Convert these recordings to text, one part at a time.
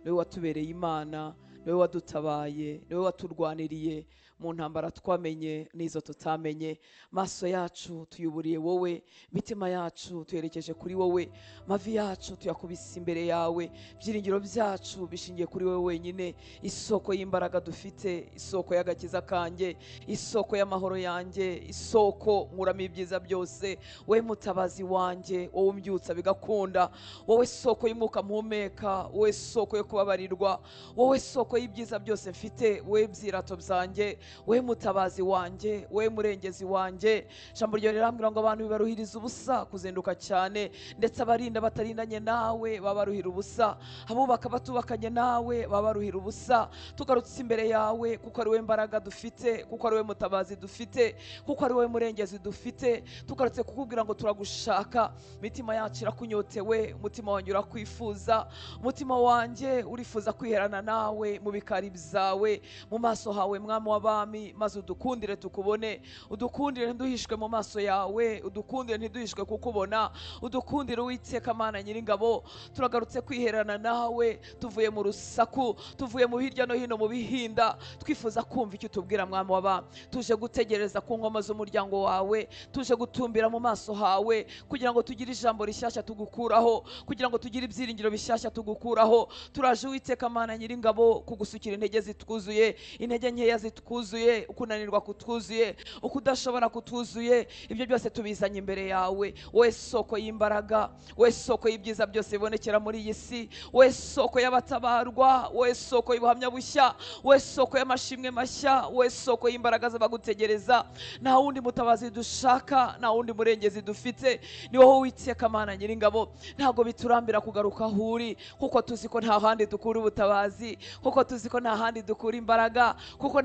Niwe watubereye Imana, niwe wadutabaye, niwe waturwaniriye mu ntambara twamenye n'izo tutamenye. Maso yacu tuyuburiye wowe, imitima yacu tuyerekeje kuri wowe, mavi yacu tuyakubise imbere yawe, ibyiringiro byacu bishingiye kuri wowe wenyine, isoko y'imbaraga dufite, isoko y'agakiza kanjye, isoko y'amahoro yanjye, isoko nkuramo ibyiza byose, wowe mutabazi wanjye, wowe umbyutsa bigakunda, wowe soko y'umwuka mpumeka, wowe soko yo kubabarirwa, wowe soko y'ibyiza byose mfite, wowe byirato byanjye, wowe mutabazi wanjye, wowe murengezi wanjye. Ijambo ryawe rirambwira ngo abantu bibaruhiriza ubusa kuzinduka cyane, ndetse abarinda batarindanye nawe babaruhira ubusa, abubaka batubakanye nawe babaruhira ubusa. Tugarutse imbere yawe kuko ari wowe mbaraga dufite, kuko ari wowe mutabazi dufite, kuko ari wowe murengezi dufite. Tugarutse kukubwira ngo turagushaka, imitima yacu irakunyotewe, umutima wanjye urakwifuza, umutima wanjye urifuza kwiherana nawe mu bikari byawe, mu maso hawe mwami w'abami, maze udukundire tukubone, udukundire ntiduhishwe mu maso yawe, udukundire ntiduhishwe kukubona, udukundire Uwiteka Mana Nyiringabo. Turagarutse kwiherana nawe, tuvuye mu rusaku, tuvuye mu hirya no hino mu bihinda, twifuza kumva icyo utubwira mwami w'abami. Tuje gutegereza ku nkoma z'umuryango wawe, tuje gutumbira mu maso hawe kugira ngo tugire ijambo rishyashya tugukuraho, kugira ngo tugire ibyiringiro bishyashya tugukuraho. Turaje Uwiteka Mana Nyiringabo kugusukira intege zitwuzuye, intege nkeya zitwuzuye, ukunanirwa kutwuzuye, ukudashobora kutuzuye, ibyo byose tubizanye imbere yawe. Wowe soko y'imbaraga, wowe soko y'ibyiza byose bibonekera muri iyi si, wowe soko y'abatabarwa, wowe soko y'ubuhamya bushya, wowe soko y'amashimwe mashya, wowe soko y'imbaraga z'abagutegereza. Nta wundi mutabazi dushaka, nta wundi murengezi dufite, ni wowe Uwiteka Mana Nyiringabo. Ntabwo biturambira kugaruka aho uri, kuko tuzi ko nta handi dukura ubutabazi, kuko tuzi ko nta handi dukura imbaraga, kuko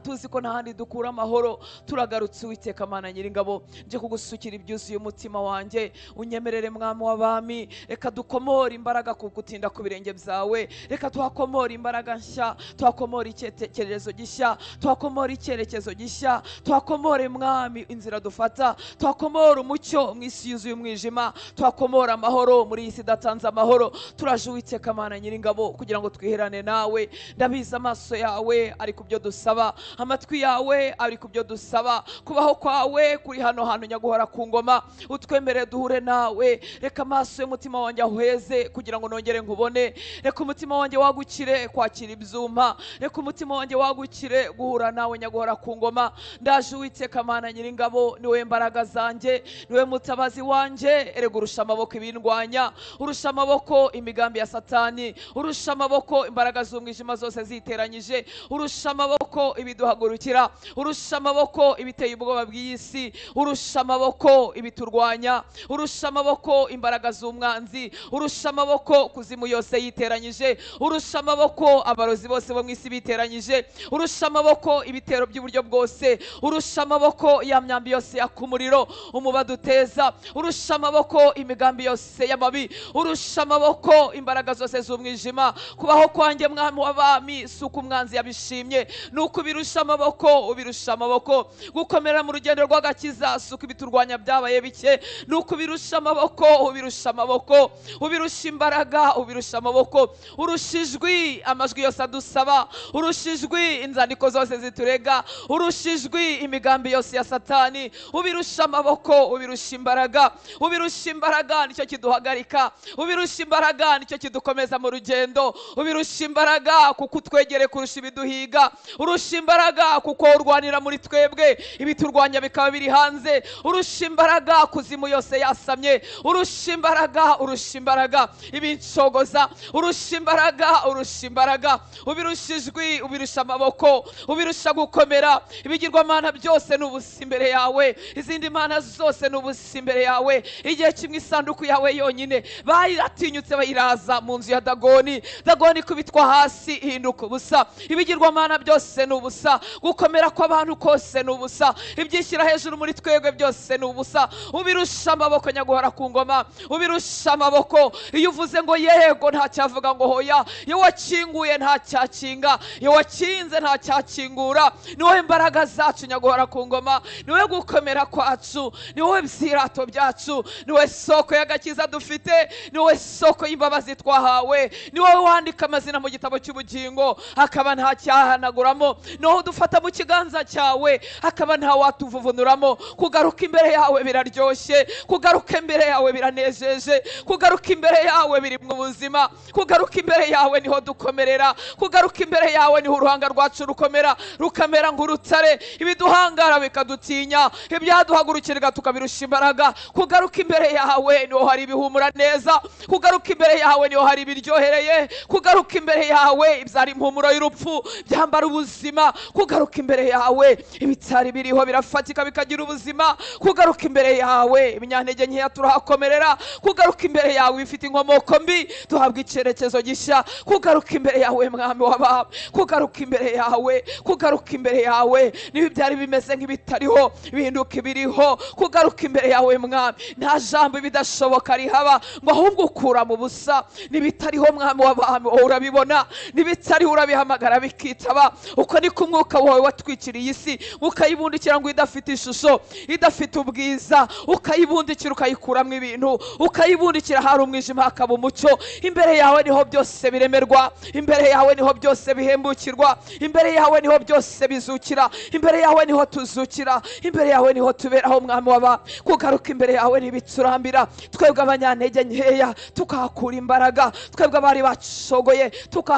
tuzi ko nta handi dukura amahoro. Turagarutse Uwiteka Mana Nyiringabo, nje kugusukira ibyuzuye umutima wanjye, unyemerere mwami w'abami. Reka dukomore imbaraga ku gutinda ku birenge byawe, reka tuhakomore imbaraga nshya, tuhakomore icyerekezo gishya, tuhakomore icyerekezo gishya, tuhakomore mwami inzira dufata, tuhakomore umucyo mu isi yuzuye umwijima, tuhakomore amahoro muri iyi si idatanze amahoro. Turaje Uwiteka Mana Nyiringabo kugira ngo twiherane nawe. Ndabizi amaso yawe ari ku byo dusaba, amatwi yawe ari ku byo dusaba, kubaho kwawe kuri hano hantu nyaguhora ku ngoma. Utwemerere duhure nawe, reka amaso y'umutima wanjye ahweze kugira ngo nongere nkubone, reka umutima wanjye wagukire kwakira ibyuma, reka umutima wanjye wagukire guhura nawe nyaguhora ku ngoma. Ndaje Uwiteka Mana Nyiringabo, niwe mbaraga zanjye, niwe mutabazi wanjye. Erega urusha amaboko ibindwanya, urusha amaboko imigambi ya Satani, urusha amaboko imbaraga z'umwijima zose ziteranyije, urusha amaboko ibiduhagurukira, urusha amaboko ibiteye ubwoba bw'iyi si, urusha amaboko ibiturwanya, urusha amaboko imbaraga z'umwanzi, urusha amaboko kuzimu yose yiteranyije, urusha amaboko abarozi bose bo mu isi biteranyije, urusha amaboko ibitero by'uburyo bwose, urusha amaboko ya myambi yose yakumuriro umubaduteza, urusha amaboko imigambi yose y'amabi, urusha amaboko imbaraga zose z'umwijima. Kubaho kwanjye mwami w'abami si uko umwanzi yabishimye, ni uko ubirusha amaboko, ubirusha amaboko. Gukomera mu rugendo rw'agakiza si uko ibiturwanya byabaye bike, ni uko ubirusha amaboko, ubirusha amaboko, ubirusha imbaraga, ubirusha amaboko, urusha ijwi amajwi yose adusaba, urusha ijwi inzandiko zose ziturega, urusha ijwi imigambi yose ya Satani, ubirusha amaboko, ubirusha imbaraga, ubirusha imbaraga nicyo kiduhagarika, ubirusha imbaraga nicyo kidukomeza mu rugendo, ubirusha imbaraga kuko utwegere kurusha ibiduhiga, urusha imbaraga kuko urwanira muri twebwe ibiturwanya bikaba biri hanze, urusha imbaraga kuzimu yose yasamye, urusha imbaraga, urusha imbaraga ibincogoza, urusha imbaraga, urusha imbaraga, ubirusha ijwi, ubirusha amaboko, ubirusha gukomera. Ibigirwamana byose ni ubusa imbere yawe, izindi mana zose ni ubusa imbere yawe. Igihe kimwe isanduku yawe yonyine bayiratinyutse bayiraza mu nzu ya Dagoni, Dagoni ikubitwa hasi ihinduka ubusa. Ibigirwamana byose ni ubusa. ubusa, gukomera kw'abantu kose ni ubusa, ibyishyira hejuru muri twebwe byose ni ubusa. Ubirusha amaboko nyaguhora ku ngoma, ubirusha amaboko. Iyo uvuze ngo yego ntacyavuga ngo hoya, iyo wakinguye ntacyakinga, iyo wakinze ntacyakingura. Ni wowe imbaraga zacu nyaguhora ku ngoma, ni wowe gukomera kwacu, ni wowe byirato byacu, ni wowe soko y'agakiza dufite, ni wowe soko y'imbabazi twahawe, ni wowe wandika amazina mu gitabo cy'ubugingo hakaba nta cyahanaguramo, ni wowe udufata mu kiganza cyawe hakaba nta watuvuvunuramo. Kugaruka imbere yawe biraryoshye, kugaruka imbere yawe biranejeje, kugaruka imbere yawe biri mu buzima, kugaruka imbere yawe niho dukomerera, kugaruka imbere yawe niho uruhanga rwacu rukomera rukamera nk'urutare, ibiduhangara bikadutinya, ibyaduhagurukiraga tukabirusha imbaraga. Kugaruka imbere yawe niho hari ibihumura neza, kugaruka imbere yawe niho hari ibiryohereye, kugaruka imbere yawe ibyari impumuro y'urupfu byambara ubuzima, kugaruka imbere yawe ibitari biriho birafatika bikagira ubuzima, kugaruka imbere yawe ibinyantege nkeya turahakomerera, kugaruka imbere yawe bifite inkomoko mbi duhabwa icyerekezo gishya, kugaruka imbere yawe mwami w'abami, kugaruka imbere yawe, kugaruka imbere yawe niba byari bimeze nk'ibitariho bihinduka ibiriho, kugaruka imbere yawe mwami nta jambo ibidashoboka rihaba ngo ahubwo ukura mu busa. N'ibitariho mwami w'abami wowe urabibona, n'ibitariho urabihamagara bikitaba. Uko niko umwuka wawe watwikiriye isi, ukayibundikira ngo idafite ishusho, idafite ubwiza, ukayibundikira ukayikuramo ibintu, ukayibundikira hari umwijima hakaba umucyo. Imbere yawe niho byose biremerwa, imbere yawe niho byose bihembukirwa, imbere yawe niho byose bizukira, imbere yawe niho tuzukira, imbere yawe niho tuberaho mwami w'abami. Kugaruka imbere yawe ntibiturambira, twebwe abanyantege nkeya tukahakura imbaraga, twebwe abari bacogoye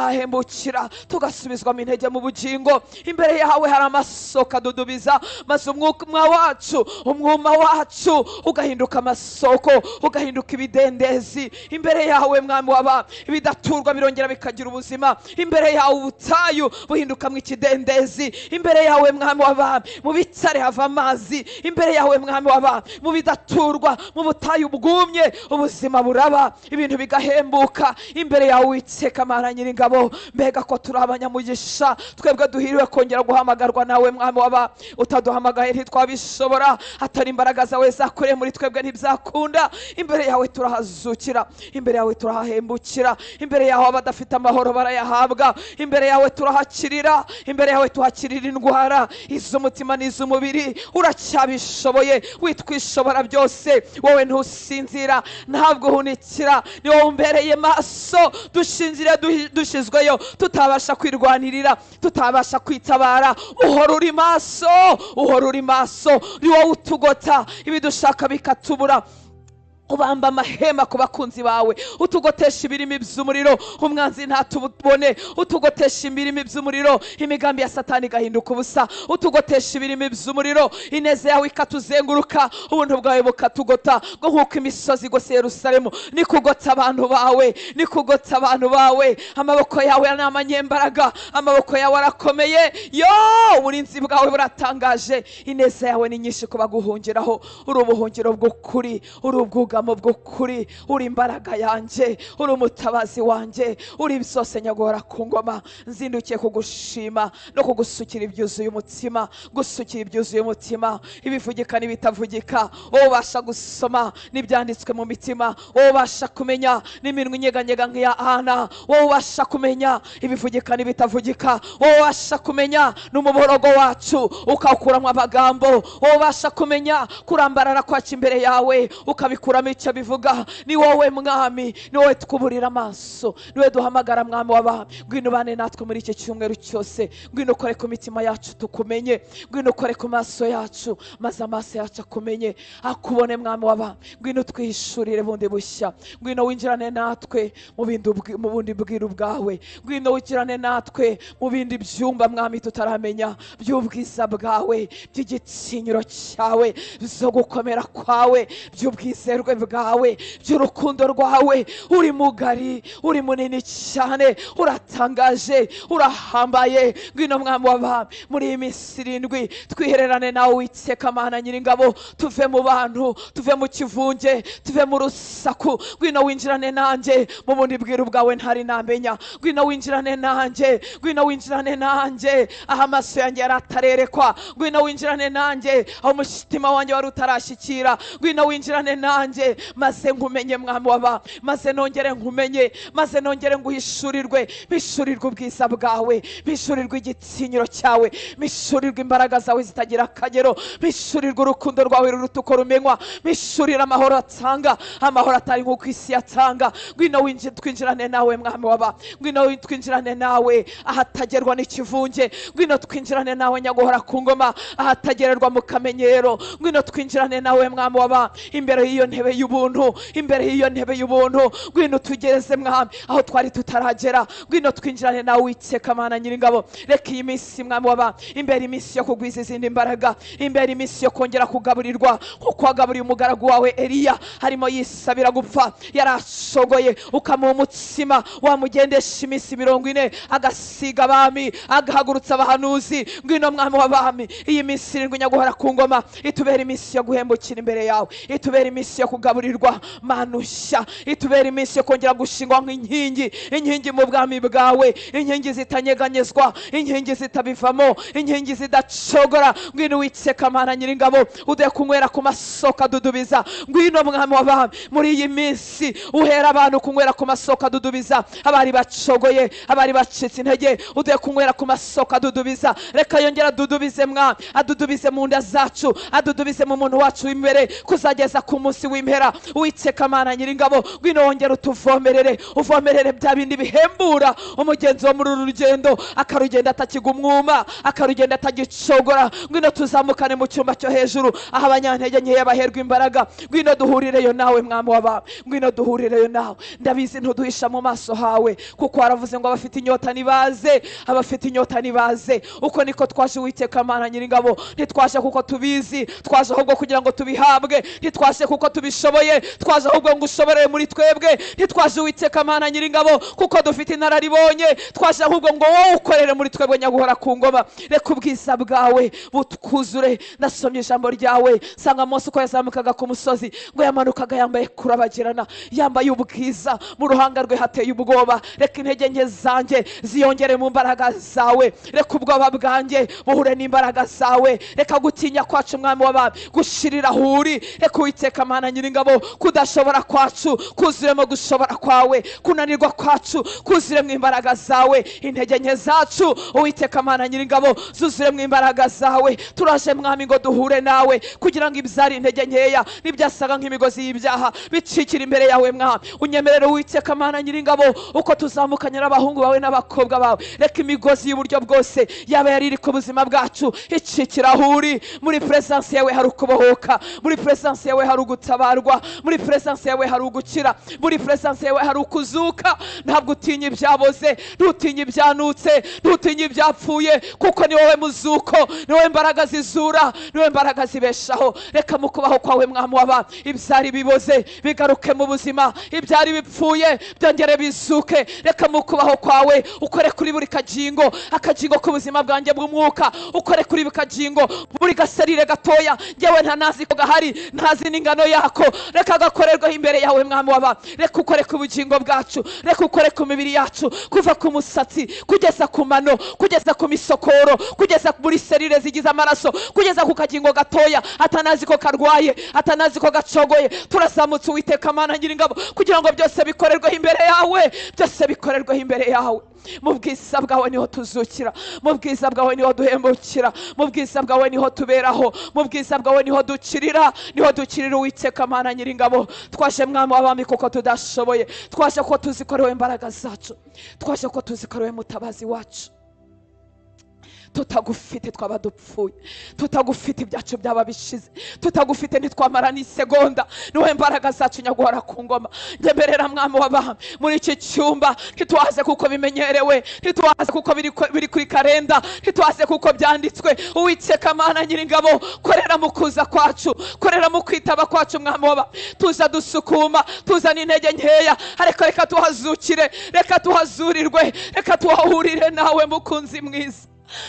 tukahahembukira, tugasubizwamo intege mu bugingo. Imbere yawe hari amasoko adudubiza, maze umwuma wacu, umwuma wacu ugahinduka amasoko, ugahinduka ibidendezi. Imbere yawe mwami w'abami ibidaturwa birongera bikagira ubuzima, imbere yawe ubutayu buhinduka mu ikidendezi, imbere yawe mwami w'abami mu bitare hava amazi, imbere yawe mwami w'abami mu bidaturwa, mu butayu bwumye ubuzima buraba, ibintu bigahembuka. Imbere yawe Uwiteka Mana Nyiringabo, mbega ko turi abanyamugisha, twebwe duhiriwe kongera guhamagarwa nawe mwami w'abami. Utaduhamagaye ntitwabishobora, atari imbaraga zawe zakoreye muri twebwe ntibyakunda. Imbere yawe turahazukira, imbere yawe turahahembukira, imbere yawe abadafite amahoro barayahabwa, imbere yawe turahakirira, imbere yawe tuhakirira indwara iz'umutima n'iz'umubiri. Uracyabishoboye, witwishobora byose, wowe ntusinzira, ntabwo uhunikira, ni wowe umbereye maso. Dushinzire dushizweyo, tutabasha kwirwanirira, tutabasha kwitabara, uhora uri maso, uhora uri maso, ni wowe utugota ibidushaka bikatubura. Ubamba amahema ku bakunzi bawe, utugotesha ibirimi by'umuriro, umwanzi ntatubone, utugotesha ibirimi by'umuriro, imigambi ya Satani igahinduka ubusa, utugotesha ibirimi by'umuriro, ineza yawe ikatuzenguruka, ubuntu bwawe bukatugota, ngo nk'uko imisozi igose Yerusalemu nikugota abantu bawe, nikugota abantu bawe. Amaboko yawe ni amanyembaraga, amaboko yawe arakomeye, yo uburinzi bwawe buratangaje, ineza yawe ni nyinshi ku baguhungiraho. Uri ubuhungiro bw'ukuri, uri ubwugamo bw'ukuri, uri imbaraga yanjye, uri umutabazi wanjye, uri byose nyagora ku ngoma. Nzindukiye kugushima no kugusukira ibyuzuye umutima, gusukira ibyuzuye umutima, ibivugika n'ibitavugika. Wowe ubasha gusoma n'ibyanditswe mu mitima, wowe ubasha kumenya n'iminwa inyeganyega nk'iya Ana, wowe ubasha kumenya ibivugika n'ibitavugika, wowe ubasha kumenya n'umuborogo wacu ukawukuramo amagambo, wowe ubasha kumenya kurambarara kwacu imbere yawe ukabikuramo icyo bivuga. Ni wowe mwami, ni wowe twuburira amaso, ni wowe duhamagara mwami w'abami. Ngwino ubane natwe muri iki cyumweru cyose, ngwino ukore ku mitima yacu tukumenye, ngwino ukore ku maso yacu maze amaso yacu akumenye, akubone mwami w'abami. Ngwino twihishurire bundi bushya, ngwino winjirane natwe mu bundi bwiru bwawe, ngwino winjirane natwe mu bindi byumba mwami tutaramenya by'ubwiza bwawe, by'igitinyiro cyawe, zo gukomera kwawe, by'ubwizerwe by'ubugongwe bwawe, by'urukundo rwawe. Uri mugari, uri munini cyane, uratangaje, urahambaye. Ngwino mwami w'abami, muri iyi minsi 7 twihererane nawe Uwiteka Mana Nyiringabo, tuve mu bantu, tuve mu kivunge, tuve mu rusaku. Ngwino winjirane nanjye mu bundi bwiru bwawe ntari namenya. Ngwino winjirane nanjye, ngwino winjirane nanjye aho amaso yanjye yari atarerekwa. Ngwino winjirane nanjye aho umutima wanjye wari utarashyikira. Ngwino winjirane nanjye maze nkumenye mwami w'abami, maze nongere nkumenye, maze nongere nguhishurirwe, mpishurirwe ubwiza bwawe, mpishurirwe igitinyiro cyawe, mpishurirwe imbaraga zawe zitagira akagero, mpishurirwe urukundo rwawe ruruta uko rumenywa, mpishurirwe amahoro atanga, amahoro atari nk'uko isi yatanga. Ngwino twinjirane nawe mwami w'abami, ngwino twinjirane nawe ahatagerwa n'ikivunge, ngwino twinjirane nawe nyaguhora ku ngoma ahatagererwa mu kamenyero. Ngwino twinjirane nawe mwami w'abami imbere y'iyo ntebe y'ubuntu, imbere y'iyo ntebe y'ubuntu. Ngwino tugeze mwami aho twari tutaragera. Ngwino twinjirane nawe Uwiteka Mana Nyiringabo. Reka iyi minsi mwami w'abami imbere iminsi yo kugwiza izindi mbaraga, imbere iminsi yo kongera kugaburirwa nkuko wagaburiye umugaragu wawe Eliya harimo yisabira gupfa, yarashogoye ukamuha umutsima wamugendesha iminsi 40, agasiga abami, agahagurutsa abahanuzi. Ngwino mwami w'abami, iyi minsi 7 nyaguhora ku ngoma itubera iminsi yo guhembukira imbere yawe, itubera iminsi yo kugaburirwa manushya, itubera iminsi yo kongera gushingwa nk'inkingi, inkingi mu bwami bwawe, inkingi zitanyeganyezwa, inkingi zitabivamo, inkingi zidacogora. Ngwino Uwiteka Mana Nyiringabo, ude kunywera ku masoko adudubiza. Ngwino mwami w'abami, muri iyi minsi uhera abantu kunywera ku masoko adudubiza, abari bacogoye, abari bacitse intege, ude kunywera ku masoko adudubiza. Reka yongera adudubize mwami, adudubize mu nda zacu, adudubize mu muntu wacu w'imbere kuzageza ku munsi w'impera. Uwiteka Mana Nyiringabo, ngwino wongere utuvomerere, uvomerere bya bindi bihembura umugenzi wo muri uru rugendo, akarugenda atakiga umwuma, akarugenda atagicogora. Ngwino tuzamukane mu cyumba cyo hejuru aho abanyantege nkeya baherwa imbaraga. Ngwino duhurireyo nawe mwami w'abami, ngwino duhurireyo nawe. Ndabizi ntuduhisha mu maso hawe, kuko waravuze ngo abafite inyota nibaze, abafite inyota nibaze. Uko niko twaje Uwiteka Mana Nyiringabo, ntitwaje kuko tubizi, twaje ahubwo kugira ngo tubihabwe, ntitwaje kuko tubishoboye, twaje ahubwo ngo ushoborere muri twebwe, ntitwaje Uwiteka Mana Nyiringabo kuko dufite inararibonye, twaje ahubwo ngo wowe ukorere muri twebwe nyaguhora ku ngoma. Reka ubwiza bwawe butwuzure. Nasomye ijambo ryawe nsanga Mose uko yazamukaga ku musozi ngo yamanukaga yambaye kurabagirana, yambaye ubwiza, mu ruhanga rwe hateye ubwoba. Reka intege nke zanjye ziyongere mu mbaraga zawe, reka ubwoba bwanjye buhure n'imbaraga zawe, reka gutinya kwacu mwami w'abami gushirira aho uri. Reka Uwiteka Mana Nyiringabo kudashobora kwacu kuzuremo gushobora kwawe, kunanirwa kwacu kuzuremo imbaraga zawe, intege nke zacu Uwiteka Mana Nyiringabo zuzuremo imbaraga zawe. Turaje mwami ngo duhure nawe kugira ngo ibyari intege nkeya n'ibyasaga nk'imigozi y'ibyaha bicikira imbere yawe mwami. Unyemerere Uwiteka Mana Nyiringabo uko tuzamukanye n'abahungu bawe n'abakobwa bawe, reka imigozi y'uburyo bwose yaba yari iri ku buzima bwacu icikira aho uri. Muri presence yawe hari ukubohoka, muri presence yawe hari ugutabarwa, muri presence yawe hari ugukira, muri presence yawe hari ukuzuka. Ntabwo utinya ibyaboze, ntutinya ibyanutse, ntutinya ibyapfuye, kuko ni wowe muzuko, ni wowe mbaraga zizura, ni wowe mbaraga zibeshaho. Reka mu kubaho kwawe mwami w'abami ibyari biboze bigaruke mu buzima, ibyari bipfuye byongere bizuke. Reka mu kubaho kwawe ukore kuri buri kagingo, akagingo k'ubuzima bwanjye bw'umwuka, ukore kuri buri kagingo, buri gaserire gatoya ngewe ntanazi ko gahari, ntazi n'ingano yako. Reka gakorerweho imbere yawe mwami w'abami. Reka ukore ku bugingo bwacu, reka ukore ku mibiri yacu, kuva ku musatsi kugeza ku mano, kugeza ku misokoro, kugeza muri serire zigize amaraso, kugeza ku kagingo gatoya atanazi ko karwaye, atanazi ko gacogoye. Turazamutse Uwiteka Mana Nyiringabo kugira ngo byose bikorerweho imbere yawe, byose bikorerweho imbere yawe. Mu bwiza bwawe niho tuzukira, mu bwiza bwawe niho duhembukira, mu bwiza bwawe niho tuberaho, mu bwiza bwawe niho dukirira, niho dukirira Uwiteka Mana Nyiringabo. Twaje mwami w'abami kuko tudashoboye, twaje ko tuzikorewe imbaraga zacu, twaje ko tuzikorewe mutabazi wacu. Tutagufite twaba dupfuye, tutagufite ibyacu byaba bishize, tutagufite ntitwamara n'isegonda. Niwe mbaraga zacu nyaguhora ku ngoma. Ngemerera mwami w'abami, muri iki cyumba ntitwaze kuko bimenyerewe, ntitwaze kuko biri kuri kalenda, ntitwaze kuko byanditswe. Uwiteka Mana Nyiringabo, korera mu kuza kwacu, korera mu kwitaba kwacu mwami w'abami. Tuza dusukuma, tuza n'intege nkeya, ariko reka tuhazukire, reka tuhazurirwe, reka tuhahurire nawe mukunzi mwiza.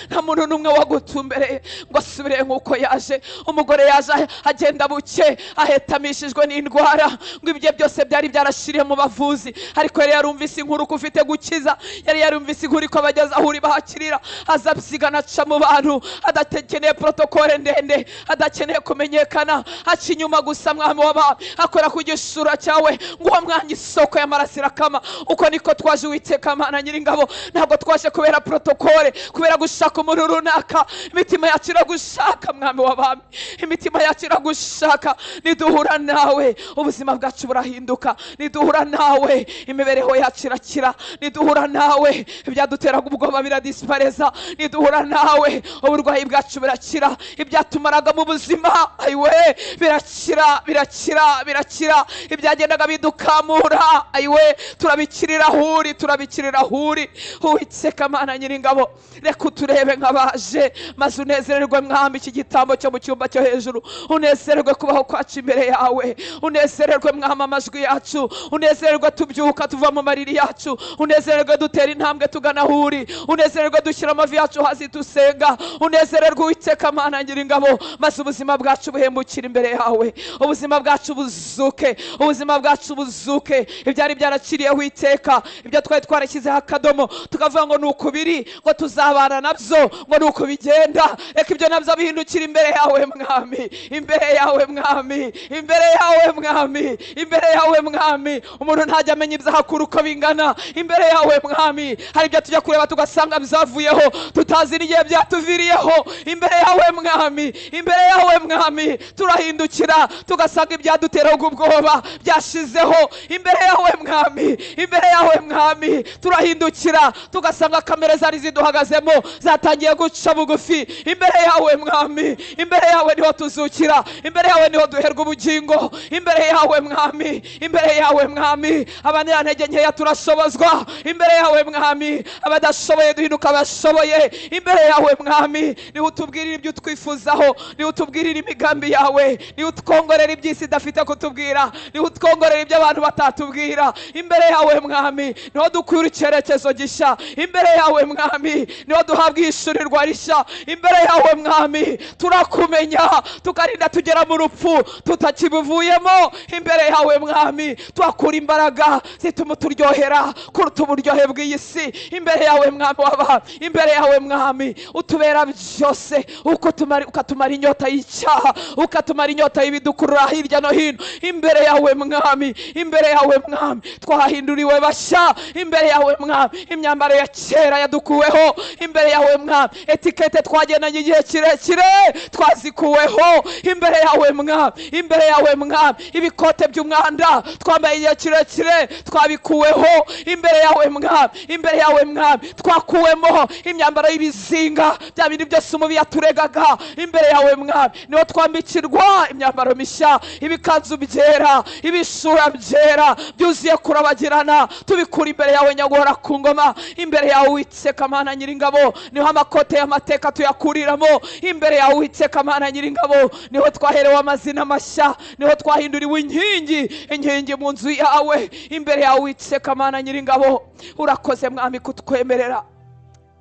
Nta muntu n'umwe wagutumbereye ngo asubire nk'uko yaje. Umugore yaje agenda buke, ahetamishijwe n'indwara, ngo ibye byose byari byarashiriye mu bavuzi, ariko yari yarumvise inkuru ko ufite gukiza, yari yarumvise inkuru ko abageze aho uri bahakirira. Aza abyigana aca mu bantu, adakeneye protokole ndende, adakeneye kumenyekana, aca inyuma gusa mwami w'abami, akora ku gishura cyawe ngo uwo mwanya isoko y'amaraso irakama. Uko niko twaje Uwiteka Mana Nyiringabo, ntabwo twaje kubera protokole, kubera gushaka umuntu runaka. Imitima yacu iragushaka mwami w'abami, imitima yacu iragushaka. Niduhura nawe ubuzima bwacu burahinduka, niduhura nawe imibereho yacu irakira, niduhura nawe ibyaduteraga ubwoba biradisipareza, niduhura nawe uburwayi bwacu burakira, ibyatumaraga mu buzima ayiwe birakira, birakira, birakira, ibyagendaga bidukamura ayiwe turabikirira huri, turabikirira huri. Uwiteka Mana Nyiringabo, reka uturebe nk'abaje, maze unezererwe mwami iki gitambo cyo mu cyumba cyo hejuru, unezererwe kubaho kwacu imbere yawe, unezererwe mwami amajwi yacu, unezererwe tubyuka tuva mu mariri yacu, unezererwe dutera intambwe tugana huri, unezererwe dushyira amavi yacu hasi dusenga, unezererwe Uwiteka Mana Nyiringabo, maze ubuzima bwacu buhembukire imbere yawe, ubuzima bwacu buzuke, ubuzima bwacu buzuke. Ibyari byaraciriyeho iteka, ibyo twari twarashyizeho akadomo tukavuga ngo ni ukubiri, ngo tuzabana nabyo, ngo ni uko bigenda, reka ibyo nabyo bihindukira imbere yawe mwami, imbere yawe mwami, imbere yawe mwami, imbere yawe mwami. Umuntu ntajya amenya ibyaha akura uko bingana imbere yawe mwami. Hari ibyo tujya kureba tugasanga byavuyeho, tutazi n'igihe byatuviriyeho. Imbere yawe mwami, imbere yawe mwami, turahindukira tugasanga ibyaduteraga ubwoba byashizeho. Imbere yawe mwami, imbere yawe mwami, turahindukira tugasanga kamere zari ziduhagazemo zatangiye guca bugufi. Imbere yawe mwami, imbere yawe niho tuzukira, imbere yawe niho duherwa ubugingo. Imbere yawe mwami, imbere yawe mwami, abanyantege nkeya turashobozwa. Imbere yawe mwami, abadashoboye duhinduka abashoboye. Imbere yawe mwami, niho utubwirira ibyo utwifuzaho, niho utubwirira imigambi yawe, niho utwongorera iby'isi idafite kutubwira, niho utwongorera ibyo abantu batatubwira. Imbere yawe mwami, niho dukura icyerekezo gishya. Imbere yawe mwami, niho duhabwa ishurirwa rishya. Imbere yawe mwami, turakumenya tukarinda tugera mu rupfu tutakibuvuyemo. Imbere yawe mwami, twakura imbaraga zituma turyohera kuruta uburyohe bw'iyi si. Imbere yawe mwami w'abami, imbere yawe mwami, utubera byose, ukatumara inyota y'icyaha, ukatumara inyota y'ibidukurura hirya no hino. Imbere yawe mwami, imbere yawe mwami, twahinduriwe bashya. Imbere yawe mwami, imyambaro ya kera yadukuweho. Imbere yawe mwami, etikete twagendanye igihe kirekire twazikuweho. Imbere yawe mwami, imbere yawe mwami, ibikote by'umwanda twambaye igihe kirekire twabikuweho. Imbere yawe mwami, imbere yawe mwami, twakuwemo imyambaro y'ibizinga bya bindi byose umubi yaturegaga. Imbere yawe mwami, niho twambikirwa imyambaro mishya, ibikanzu byera, ibishura byera byuzuye kurabagirana, tubikura imbere yawe nyaguhora ku ngoma. Imbere yawe Uwiteka Mana Nyiringabo, niho amakote y'amateka tuyakuriramo. Imbere yawe Uwiteka Mana Nyiringabo, niho twaherewe amazina mashya, niho twahinduriwe inkingi, inkingi mu nzu yawe. Imbere yawe Uwiteka Mana Nyiringabo, urakoze mwami kutwemerera.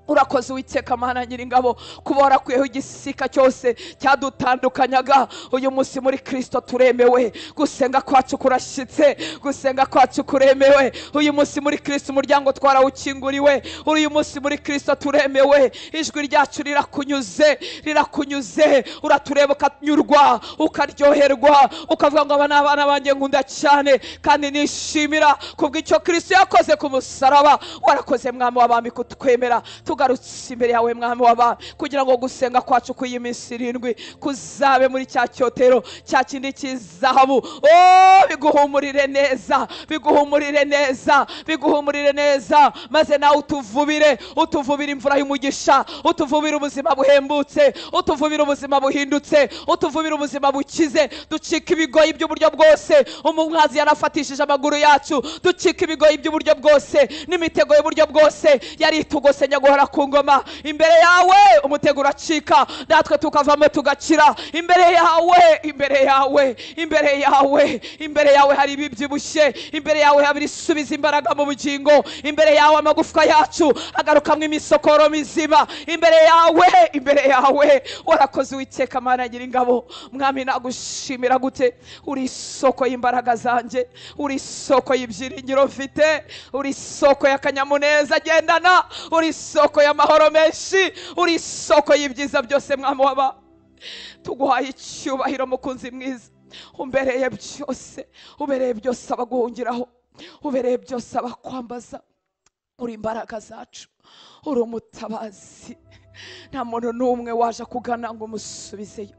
Urakoze Uwiteka Mana Nyiringabo kuba warakuyeho igisika cyose cyadutandukanyaga. Uyu munsi muri Kristo turemewe, gusenga kwacu kurashyitse, gusenga kwacu kuremewe. Uyu munsi muri Kristo umuryango twarawukinguriwe. Uyu munsi muri Kristo turemewe, ijwi ryacu rirakunyuze, rirakunyuze. Uratureba ukanyurwa, ukaryoherwa, ukavuga ngo aba ni abana banjye nkunda cyane kandi nishimira kubw'icyo Kristo yakoze ku musaraba. Warakoze mwami w'abami kutwemera, Tugarutse imbere yawe mwami w'abami, kugira ngo gusenga kwacu kw'iyi minsi 7 kuzabe muri cya cyotero cya kindi cy'izahabu. Oh, biguhumurire neza, biguhumurire neza, biguhumurire neza, maze nawe utuvubire, utuvubire imvura y'umugisha, utuvubire ubuzima buhembutse, utuvubire ubuzima buhindutse, utuvubire ubuzima bukize. Ducika ibigoyi by'uburyo bwose umwanzi yarafatishije amaguru yacu, ducika ibigoyi by'uburyo bwose n'imitego y'uburyo bwose yari itugose nyaguhora ku ngoma. Imbere yawe umutego uracika, natwe tukavamo tugakira. Imbere yawe, imbere yawe, imbere yawe, imbere yawe hari ibibyibushye, imbere yawe hari ibisubiza imbaraga mu bugingo, imbere yawe amagufwa yacu agarukamwo imisokoro mizima. Imbere yawe, imbere yawe warakoze Uwiteka Mana Nyiringabo. Mwami nagushimira gute? Uri isoko y'imbaraga zanjye, uri isoko y'ibyiringiro mfite, uri isoko y'akanyamuneza agendana, uri isoko y'amahoro menshi, uri isoko y'ibyiza byose. Mwami w'abami, tuguhaye icyubahiro mukunzi mwiza, umbereye byose, ubereye byose abaguhungiraho, ubereye byose abakwambaza. Uri imbaraga zacu, uri umutabazi, nta muntu n'umwe waje kugana ngo umusubizeyo.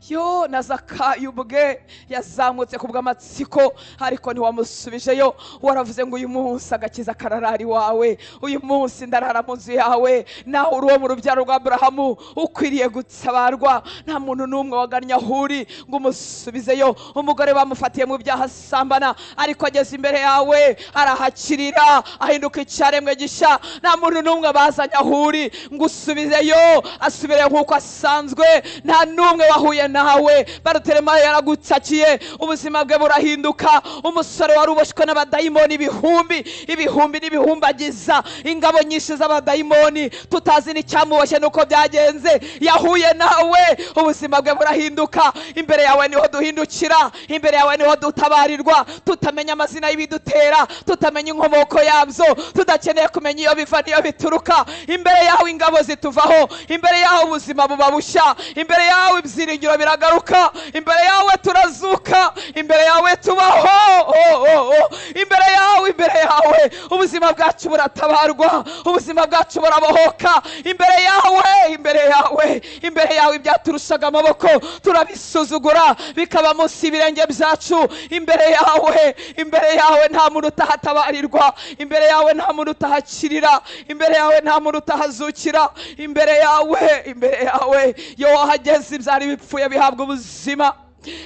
Yo na Zakayo ubwe yazamutse ku bw'amatsiko, ariko ntiwamusubijeyo. Waravuze ngo uyu munsi agakiza kararari wawe, uyu munsi ndarara mu nzu yawe. Nawe uri uwo mu rubyaro rwa Aburahamu, ukwiriye gutabarwa. Nta muntu n'umwe wagannye aho uri ngo umusubizeyo. Umugore bamufatiye mu byaha asambana, ariko ageze imbere yawe arahakirira, ahinduka icyaremwe gishya. Nta muntu n'umwe bazanye aho uri ngo usubizeyo, asubire nk'uko asanzwe. Nta n'umwe wahuye nawe. Baruteremayo yaragutsakiye, ubuzima bwe burahinduka. Umusore wari uboshywe n'abadayimoni ibihumbi ibihumbi n'ibihumbagiza, ingabo nyinshi z'abadayimoni tutazi n'icyamuboshye nuko byagenze, yahuye nawe ubuzima bwe burahinduka. Imbere yawe niho duhindukira, imbere yawe niho dutabarirwa, tutamenya amazina y'ibidutera, tutamenya inkomoko yabyo, tudakeneye kumenya iyo biva n'iyo bituruka. Imbere yawe ingabo zituvaho, imbere yawe ubuzima buba bushya, imbere yawe ibyiringiro biragaruka, imbere yawe turazuka, imbere yawe tubaho. Oh, oh, oh. Imbere yawe, imbere yawe ubuzima bwacu buratabarwa, ubuzima bwacu burabohoka. Imbere yawe, imbere yawe, imbere yawe ibyaturushaga amaboko turabisuzugura bikaba munsi y'ibirenge byacu. Imbere yawe, imbere yawe nta muntu utahatabarirwa, imbere yawe nta muntu utahakirira, imbere yawe nta muntu utahazukira. Imbere yawe, imbere yawe iyo wahageze ibyari bipfuye bihabwa ubuzima.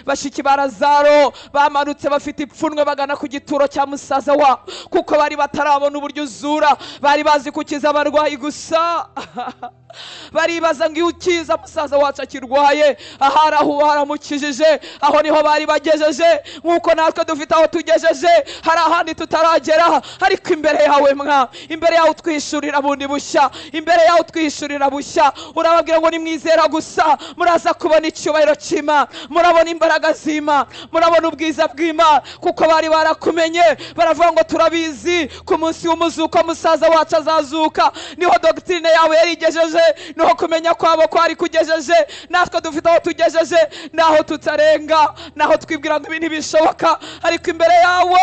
Bashiki ba Lazaro bamanutse bafite ipfunwe bagana ku gituro cya musaza wa, kuko bari batarabona uburyo uzura, bari bazi kukiza abarwayi gusa. Baribaza ngo iyo ukiza musaza wacu akirwaye, ahari aho waramukijije, aho niho bari bagejeje. Nk'uko natwe dufite aho tugejeje, hari ahandi tutaragera, ariko imbere yawe mwa, imbere yawe utwishurira bundi bushya, imbere yawe utwishurira bushya. Urababwira ngo nimwizera gusa muraza kubona icyubahiro cy'Imana, murabona imbaraga z'Imana, murabona ubwiza bw'Imana, kuko bari barakumenye. Baravuga ngo turabizi ku munsi w'umuzuko musaza wacu azazuka. Niho doctrine yawe yarigejeje, niho kumenya kwabo kwari kugejeje. Natwe dufite aho tugejeje, naho tutarenga, naho twibwira ngo ibi ntibishoboka, ariko imbere yawe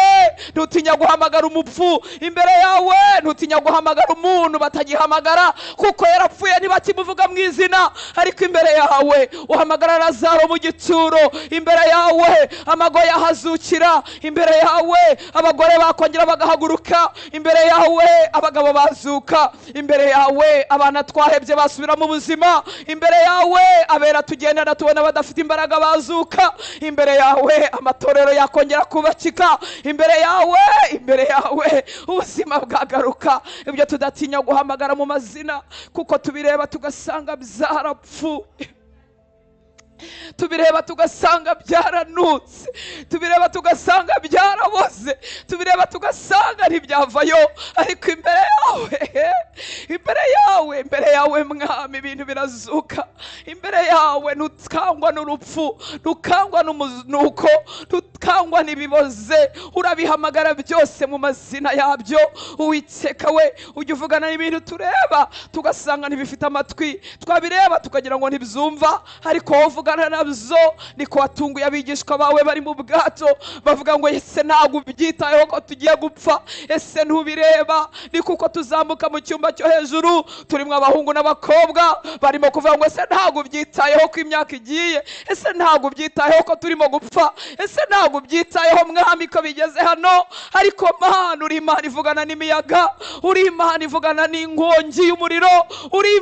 ntutinya guhamagara umupfu, imbere yawe ntutinya guhamagara umuntu batagihamagara kuko yarapfuye ntibakimuvuga mu izina, ariko imbere yawe uhamagara Lazaro mu gituro, imbere yawe amagoye ahazukira, imbere yawe abagore bakongera bagahaguruka, imbere yawe abagabo bazuka, imbere yawe abana twahebye basubira mu buzima, imbere yawe abera tugendana tubona badafite imbaraga bazuka, imbere yawe amatorero yakongera kubakika, imbere yawe, imbere yawe ubuzima bwagaruka. Ibyo tudatinya guhamagara mu mazina kuko tubireba tugasanga byarapfuye, tubireba tugasanga byaranutse, tubireba tugasanga byaraboze, tubireba tugasanga ntibyavayo, ariko imbere yawe, imbere yawe yawe, imbere yawe mwami ibintu birazuka. Imbere yawe ntukangwa n'urupfu, ntukangwa n'umunuko, ntukangwa n'ibiboze, urabihamagara byose mu mazina yabyo. Uwiteka we, ujya uvugana n'ibintu tureba tugasanga ntibifite amatwi, twabireba tukagira ngo ntibyumva, ariko wowe uvugana nabyo. Niko watunguye abigishwa bawe bari mu bwato, bavuga ngo ese ntabwo ubyitayeho ko tugiye gupfa, ese ntubireba? Ni kuko tuzamuka mu cyumba cyo hejuru turimo abahungu n'abakobwa barimo kuvuga ngo ese ntabwo ubyitayeho ko imyaka igiye, ese ntabwo ubyitayeho ko turimo gupfa, ese ntabwo ubyitayeho mwami ko bigeze hano? Ariko Mana, uri Imana ivugana n'imiyaga, uri Imana ivugana n'inkongi y'umuriro, uri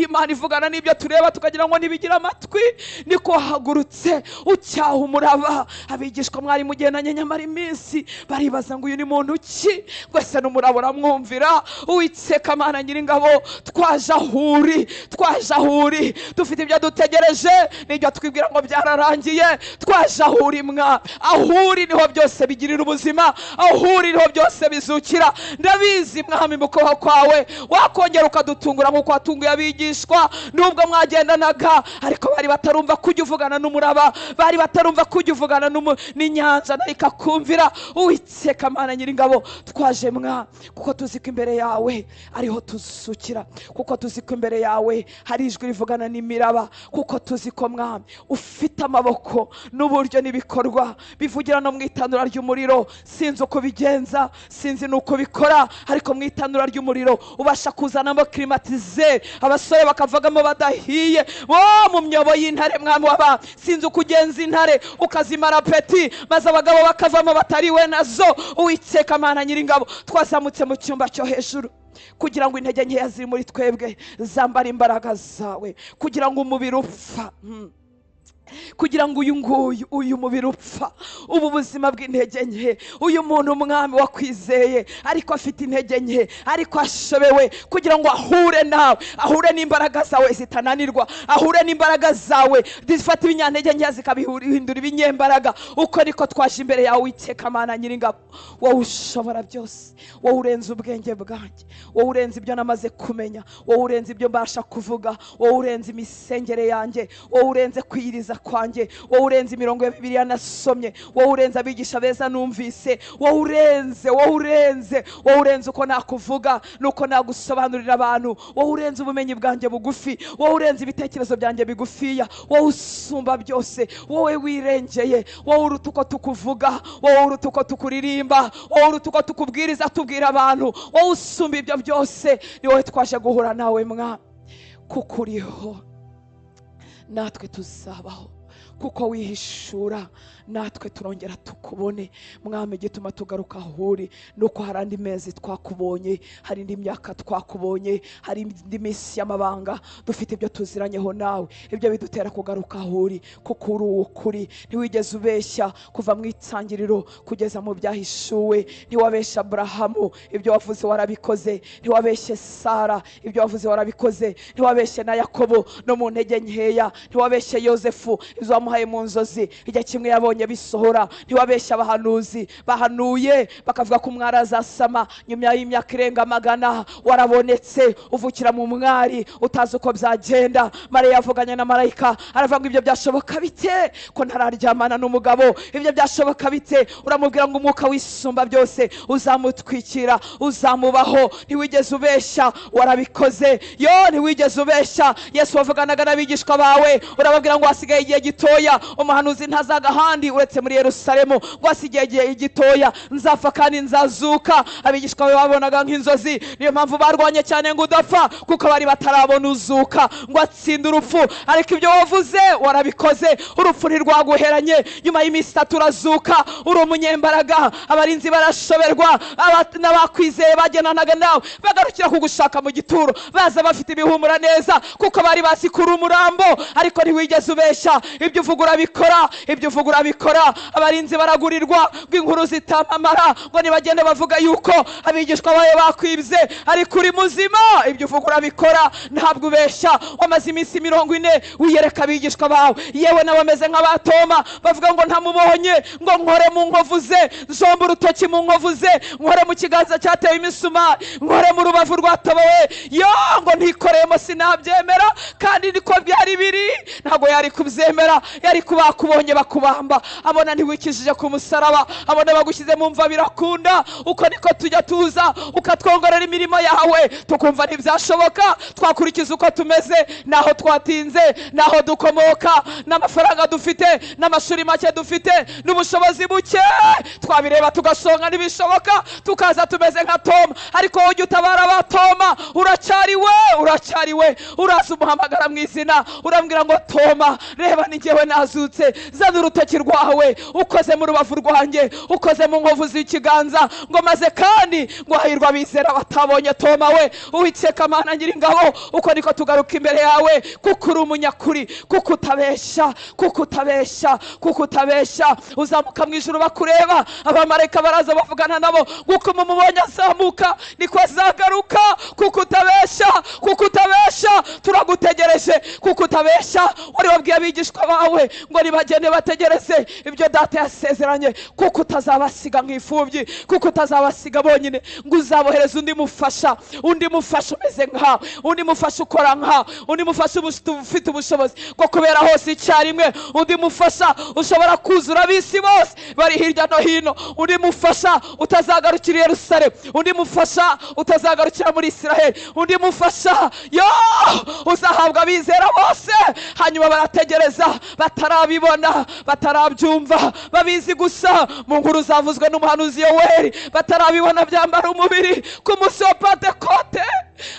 Imana ivugana n'ibyo tureba tukagira ngo ntibigira amatwi. Niko wahagurutse ucyaha umuraba. Abigishwa mwari mugendanye nyamara iminsi baribaza ngo uyu ni muntu ki, ngo ese n'umuraba uramwumvira? Uwiteka Mana nyiringabo, twaje aho uri, twaje aho uri, dufite ibyo dutegereje n'ibyo twibwira ngo byararangiye. Twaje aho uri mwa, aho uri niho byose bigirira ubuzima, aho uri niho byose bizukira. Ndabizi mwami mu kubaho kwawe wakongera ukadutungura nk'uko watunguye abigishwa, nubwo mwagendanaga, ariko bari batarumva kujya uvugana n'umuraba, bari batarumva kujya uvugana n'inyanja nayo ikakumvira. Uwiteka Mana nyiringabo, twaje mwa kuko tuzi ko imbere yawe ariho tuzukira, kuko tuzi ko imbere yawe hari ijwi rivugana n'imiraba, kuko tuzi ko mwami ufite amaboko n'uburyo n'ibikorwa bivugira no mu itanura ry'umuriro. Sinzi uko bigenza, sinzi n'uko bikora, ariko mu itanura ry'umuriro ubasha kuzanamo climatiseur, abasore bakavagamo badahiye. Wo mu myobo y'intare mwami waba, sinzi uko ugenza intare ukazimara peti, maze abagabo bakavamo batariwe nazo. Uwiteka Mana nyiringabo, twazamutse mu cyumba cyo hejuru kugira ngo intege nkeya ziri muri twebwe zambare imbaraga zawe, kugira ngo umubiri upfa, kugira ngo uyu nguyu, uyu mubiri upfa, ubu buzima bw'intege nke, uyu muntu umwami wakwizeye ariko afite intege nke, ariko ashobewe, kugira ngo ahure nawe, ahure n'imbaraga zawe zitananirwa, ahure n'imbaraga zawe zifata ibinyantege nke zikabihindura ibinyembaraga. Uko niko twaje imbere yawe Uwiteka Mana nyiringabo, wowe ushobora byose, wowe urenze ubwenge bwanjye, wowe urenze ibyo namaze kumenya, wowe urenze ibyo mbasha kuvuga, wowe urenze imisengere yanjye, wowe urenze kwiyiriza kwanjye, wowe urenze imirongo ya Bibiliya nasomye, wowe urenze abigisha beza numvise, wowe urenze, wowe urenze, wowe urenze uko nakuvuga nuko nagusobanurira abantu, wowe urenze ubumenyi bwanjye bugufi, wowe urenze ibitekerezo byanjye bigufiya, wowe usumba byose, wowe wirengeye, wowe uruta uko tukuvuga, wowe uruta uko tukuririmba, wowe uruta uko tukubwiriza tubwira abantu, wowe usumba ibyo byose, ni wowe twaje guhura nawe mwa, kuko uriho natwe tuzabaho, kuko wihishura natwe turongera tukubone. Mwami, gituma tugaruka aho uri nuko hari andi mezi twakubonye, hari indi myaka twakubonye, hari indi minsi y'amabanga dufite ibyo tuziranyeho nawe, ibyo bidutera kugaruka aho uri, kuko uri ukuri. Ntiwigeze ubeshya kuva mu itangiriro kugeza mu byahishuwe. Ntiwabeshya Aburahamu, ibyo wavuze warabikoze. Ntiwabeshye Sara, ibyo wavuze warabikoze. Ntiwabeshye na Yakobo no mu ntege nkeya. Ntiwabeshye Yozefu, ibyo wamuhaye mu nzozi igihe kimwe yabonye bisohora. Ntiwabeshye abahanuzi bahanuye bakavuga ko umwari azasama nyuma y'imyaka irenga 100, warabonetse uvukira mu mwari utazi uko byagenda. Mariya yavuganye na marayika aravuga ngo ibyo byashoboka bite ko ntararyamana n'umugabo? Ibyo byashoboka bite? Uramubwira ngo umwuka wisumba byose uzamutwikira, uzamubaho. Ntiwigeze ubeshya, warabikoze. Yo, ntiwigeze ubeshya. Yesu wavuganaga n'abigishwa bawe urababwira ngo hasigaye igihe gitoya, umuhanuzi ntazaga ahandi uretse muri Yerusalemu, ngo hasigaye igihe gitoya nzapfa kandi nzazuka. Abigishwa bawe babonaga nk'inzozi, niyo mpamvu barwanye cyane ngo udapfa, kuko bari batarabona uzuka ngo atsinde urupfu. Ariko ibyo wavuze warabikoze, urupfu ntirwaguheranye. Nyuma y'iminsi 3 urazuka, uri umunyembaraga. Abarinzi barashoberwa, n'abakwizeye bagendanaga nawe bagarukira kugushaka mu gituro, baza bafite ibihumura neza kuko bari bazi kuri umurambo. Ariko ntiwigeze ubeshya, ibyo uvuga urabikora, ibyo uvuga urabikora. Abarinzi baragurirwa ngo inkuru zitamamara, ngo nibagende bavuga yuko abigishwa bawe bakwibye, ariko uri muzima. Ibyo uvuga urabikora, ntabwo ubeshya. Wamaze iminsi 40 wiyereka abigishwa bawe, yewe n'abameze nk'abatoma bavuga ngo ntamubonye, ngo nkore mu nkovu ze, nzombe urutoki mu nkovu ze, nkore mu kiganza cyatewe imisumari, nkore mu rubavu rwatobowe, yo ngo ntikoreyemo sinabyemera. Kandi niko byari biri, ntabwo yari kubyemera, yari kubakubonye bakubamba, abona ntiwikijije ku musaraba, abona bagushyize mu mva birakunda. Uko niko tujya tuza ukatwongorera imirimo yawe, tukumva ntibyashoboka, twakurikiza uko tumeze, naho twatinze, naho dukomoka, n'amafaranga dufite, n'amashuri make dufite, n'ubushobozi buke, twabireba tugasonga ntibishoboka, tukaza tumeze nka Toma. Ariko wowe ujya utabara ba Toma, uracyari we, uracyari we. Uraza umuhamagara mu izina, urambwira ngo Toma, reba ni njyewe nazutse, zana urutoki rwawe ukoze mu rubavu rwanjye, ukoze mu nkovu z'ikiganza, ngo maze kandi ngo hahirwa abizera batabonye. Toma we, Uwiteka Mana Nyiringabo, uko niko tugaruka imbere yawe, kuko uri umunyakuri, kuko utabeshya, kuko utabeshya, kuko utabeshya. Uzamuka mu ijuru bakureba, abamarayika baraza bavugana nabo, kuko mumubonye azamuka niko azagaruka. Kuko utabeshya, kuko utabeshya, turagutegereje, kuko utabeshya. Wari wabwiye abigishwa bawe ngo nibagende bategereze ibyo data yasezeranye, kuko utazabasiga nk'imfubyi, kuko utazabasiga bonyine, ngo uzabohereza undi mufasha, undi mufasha umeze nkawe, undi mufasha ukora nkawe, undi mufasha ufite ubushobozi bwo kubera hose icyarimwe, undi mufasha ushobora kuzura ab'isi bose bari hirya no hino, undi mufasha utazagarukira i Yerusalemu, undi mufasha utazagarukira muri Israheli, undi mufasha yo uzahabwa abizera bose. Hanyuma barategereza, batarabibona, batarabyumva, babizi gusa mu nkuru zavuzwe n'umuhanuzi Yoweri, batarabibona byambara umubiri. Ku munsi wa Pentekote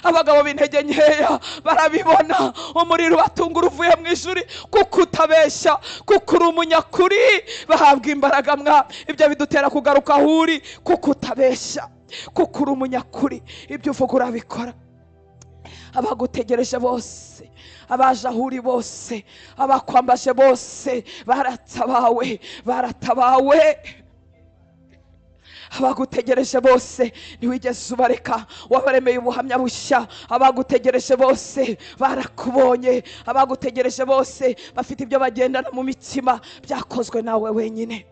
abagabo b'intege nkeya barabibona, umuriro ubatungura uvuye mu ijuru, kuko utabeshya, kuko uri umunyakuri, bahabwa imbaraga mwa. Ibyo bidutera kugaruka aho uri, kuko utabeshya, kuko uri umunyakuri, ibyo uvuga urabikora. Abagutegereje bose, abaje aho uri bose, abakwambaje bose, baratabawe, baratabawe. Abagutegereje bose ntiwigeze ubareka, wabaremeye ubuhamya bushya. Abagutegereje bose barakubonye, abagutegereje bose bafite ibyo bagendana mu mitima, byakozwe nawe wenyine,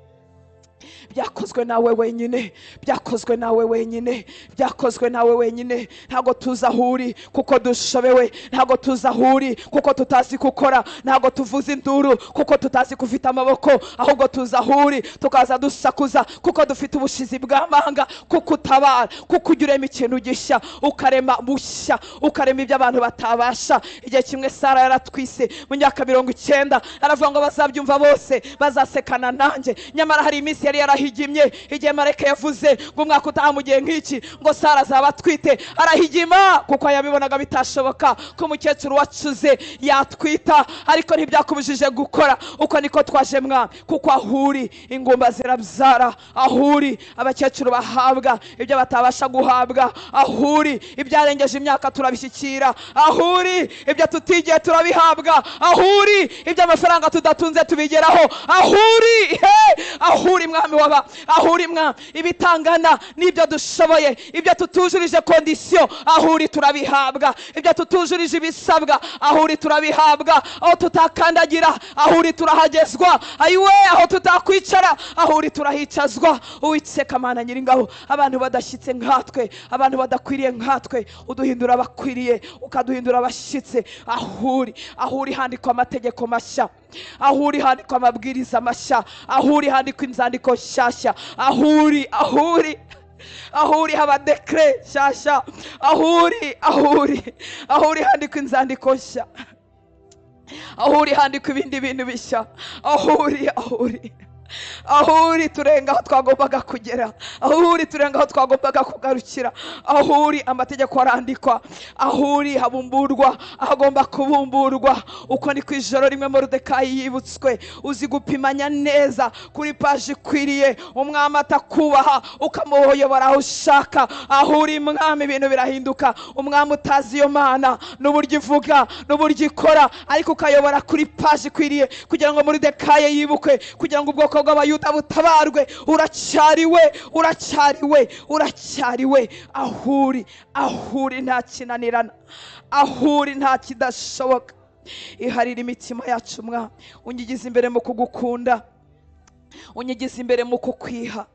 byakozwe nawe wenyine, byakozwe nawe wenyine, byakozwe nawe wenyine. Ntabwo tuzi aho uri kuko dushobewe, ntabwo tuzi aho uri kuko tutazi gukora, ntabwo tuvuza induru kuko tutazi kufite amaboko, ahubwo tuzi aho uri tukaza dusakuza kuko dufite ubushizi bw'amanga, kuko utabara, kuko ujya urema ikintu gishya, ukarema bushya, ukarema ibyo abantu batabasha. Igihe kimwe Sara yaratwise mu myaka 90, aravuga ngo bazabyumva bose bazasekana nanjye. Nyamara hari iminsi yari yarahigimye, igihe marayika yavuze ngo umwaka utaha mu gihe nk'iki ngo Sara azaba atwite, arahigima kuko yabibonaga bitashoboka ko umukecuru wacuze yatwita, ariko ntibyakubujije gukora. Uko niko twaje mwa, kuko aho uri ingumba zirabyara, aho uri abakecuru bahabwa ibyo batabasha guhabwa, aho uri ibyarengeje imyaka turabishyikira, aho uri ibyo tutigiye turabihabwa, aho uri ibyo amafaranga tudatunze tubigeraho, aho uri, aho uri mwami waba, aho uri mwa, ibitangana n'ibyo dushoboye, ibyo tutujurije kondisiyo, aho uri turabihabwa, ibyo tutujurije ibisabwa, aho uri turabihabwa, aho tutakandagira, aho uri turahagezwa, ayiwe aho tutakwicara, aho uri turahicazwa. Uwiteka Mana Nyiringabo, abantu badashyitse nkatwe, abantu badakwiriye nkatwe, uduhindura abakwiriye, ukaduhindura abashyitse. Aho uri, aho uri handikwa amategeko mashya, aho uri handikwa amabwiriza mashya, aho uri handikwa inzandiko nshyashya, aho uri, aho uri, aho uri haba dekre nshyashya, aho uri, aho uri, aho uri handikwa inzandiko nshya, aho uri handikwa ibindi bintu bishya, aho uri, aho uri. Aho uri turenga aho twagombaga kugera, aho uri turenga aho twagombaga kugarukira, aho uri amategeko arandikwa, aho uri habumburwa ahagomba kubumburwa. Uko ni ku ijoro rimwe Moridekayi yibutswe. Uzi gupimanya neza kuri paji ikwiriye, umwami atakubaha ukamuyobora aho ushaka. Aho uri mwami ibintu birahinduka. Umwami utazi iyo Mana n'uburyo ivuga n'uburyo ikora, ariko ukayobora kuri paji ikwiriye kugira ngo Moridekayi yibukwe, kugira ngo ubwoko bw'Abayuda butabarwe. Uracyariwe, uracyariwe, uracyariwe. Aho uri, aho uri nta kinanirana, aho uri nta kidashoboka. Iharira imitima yacu mwa, unyigize imbere mu kugukunda, unyigize imbere mu kukwiha,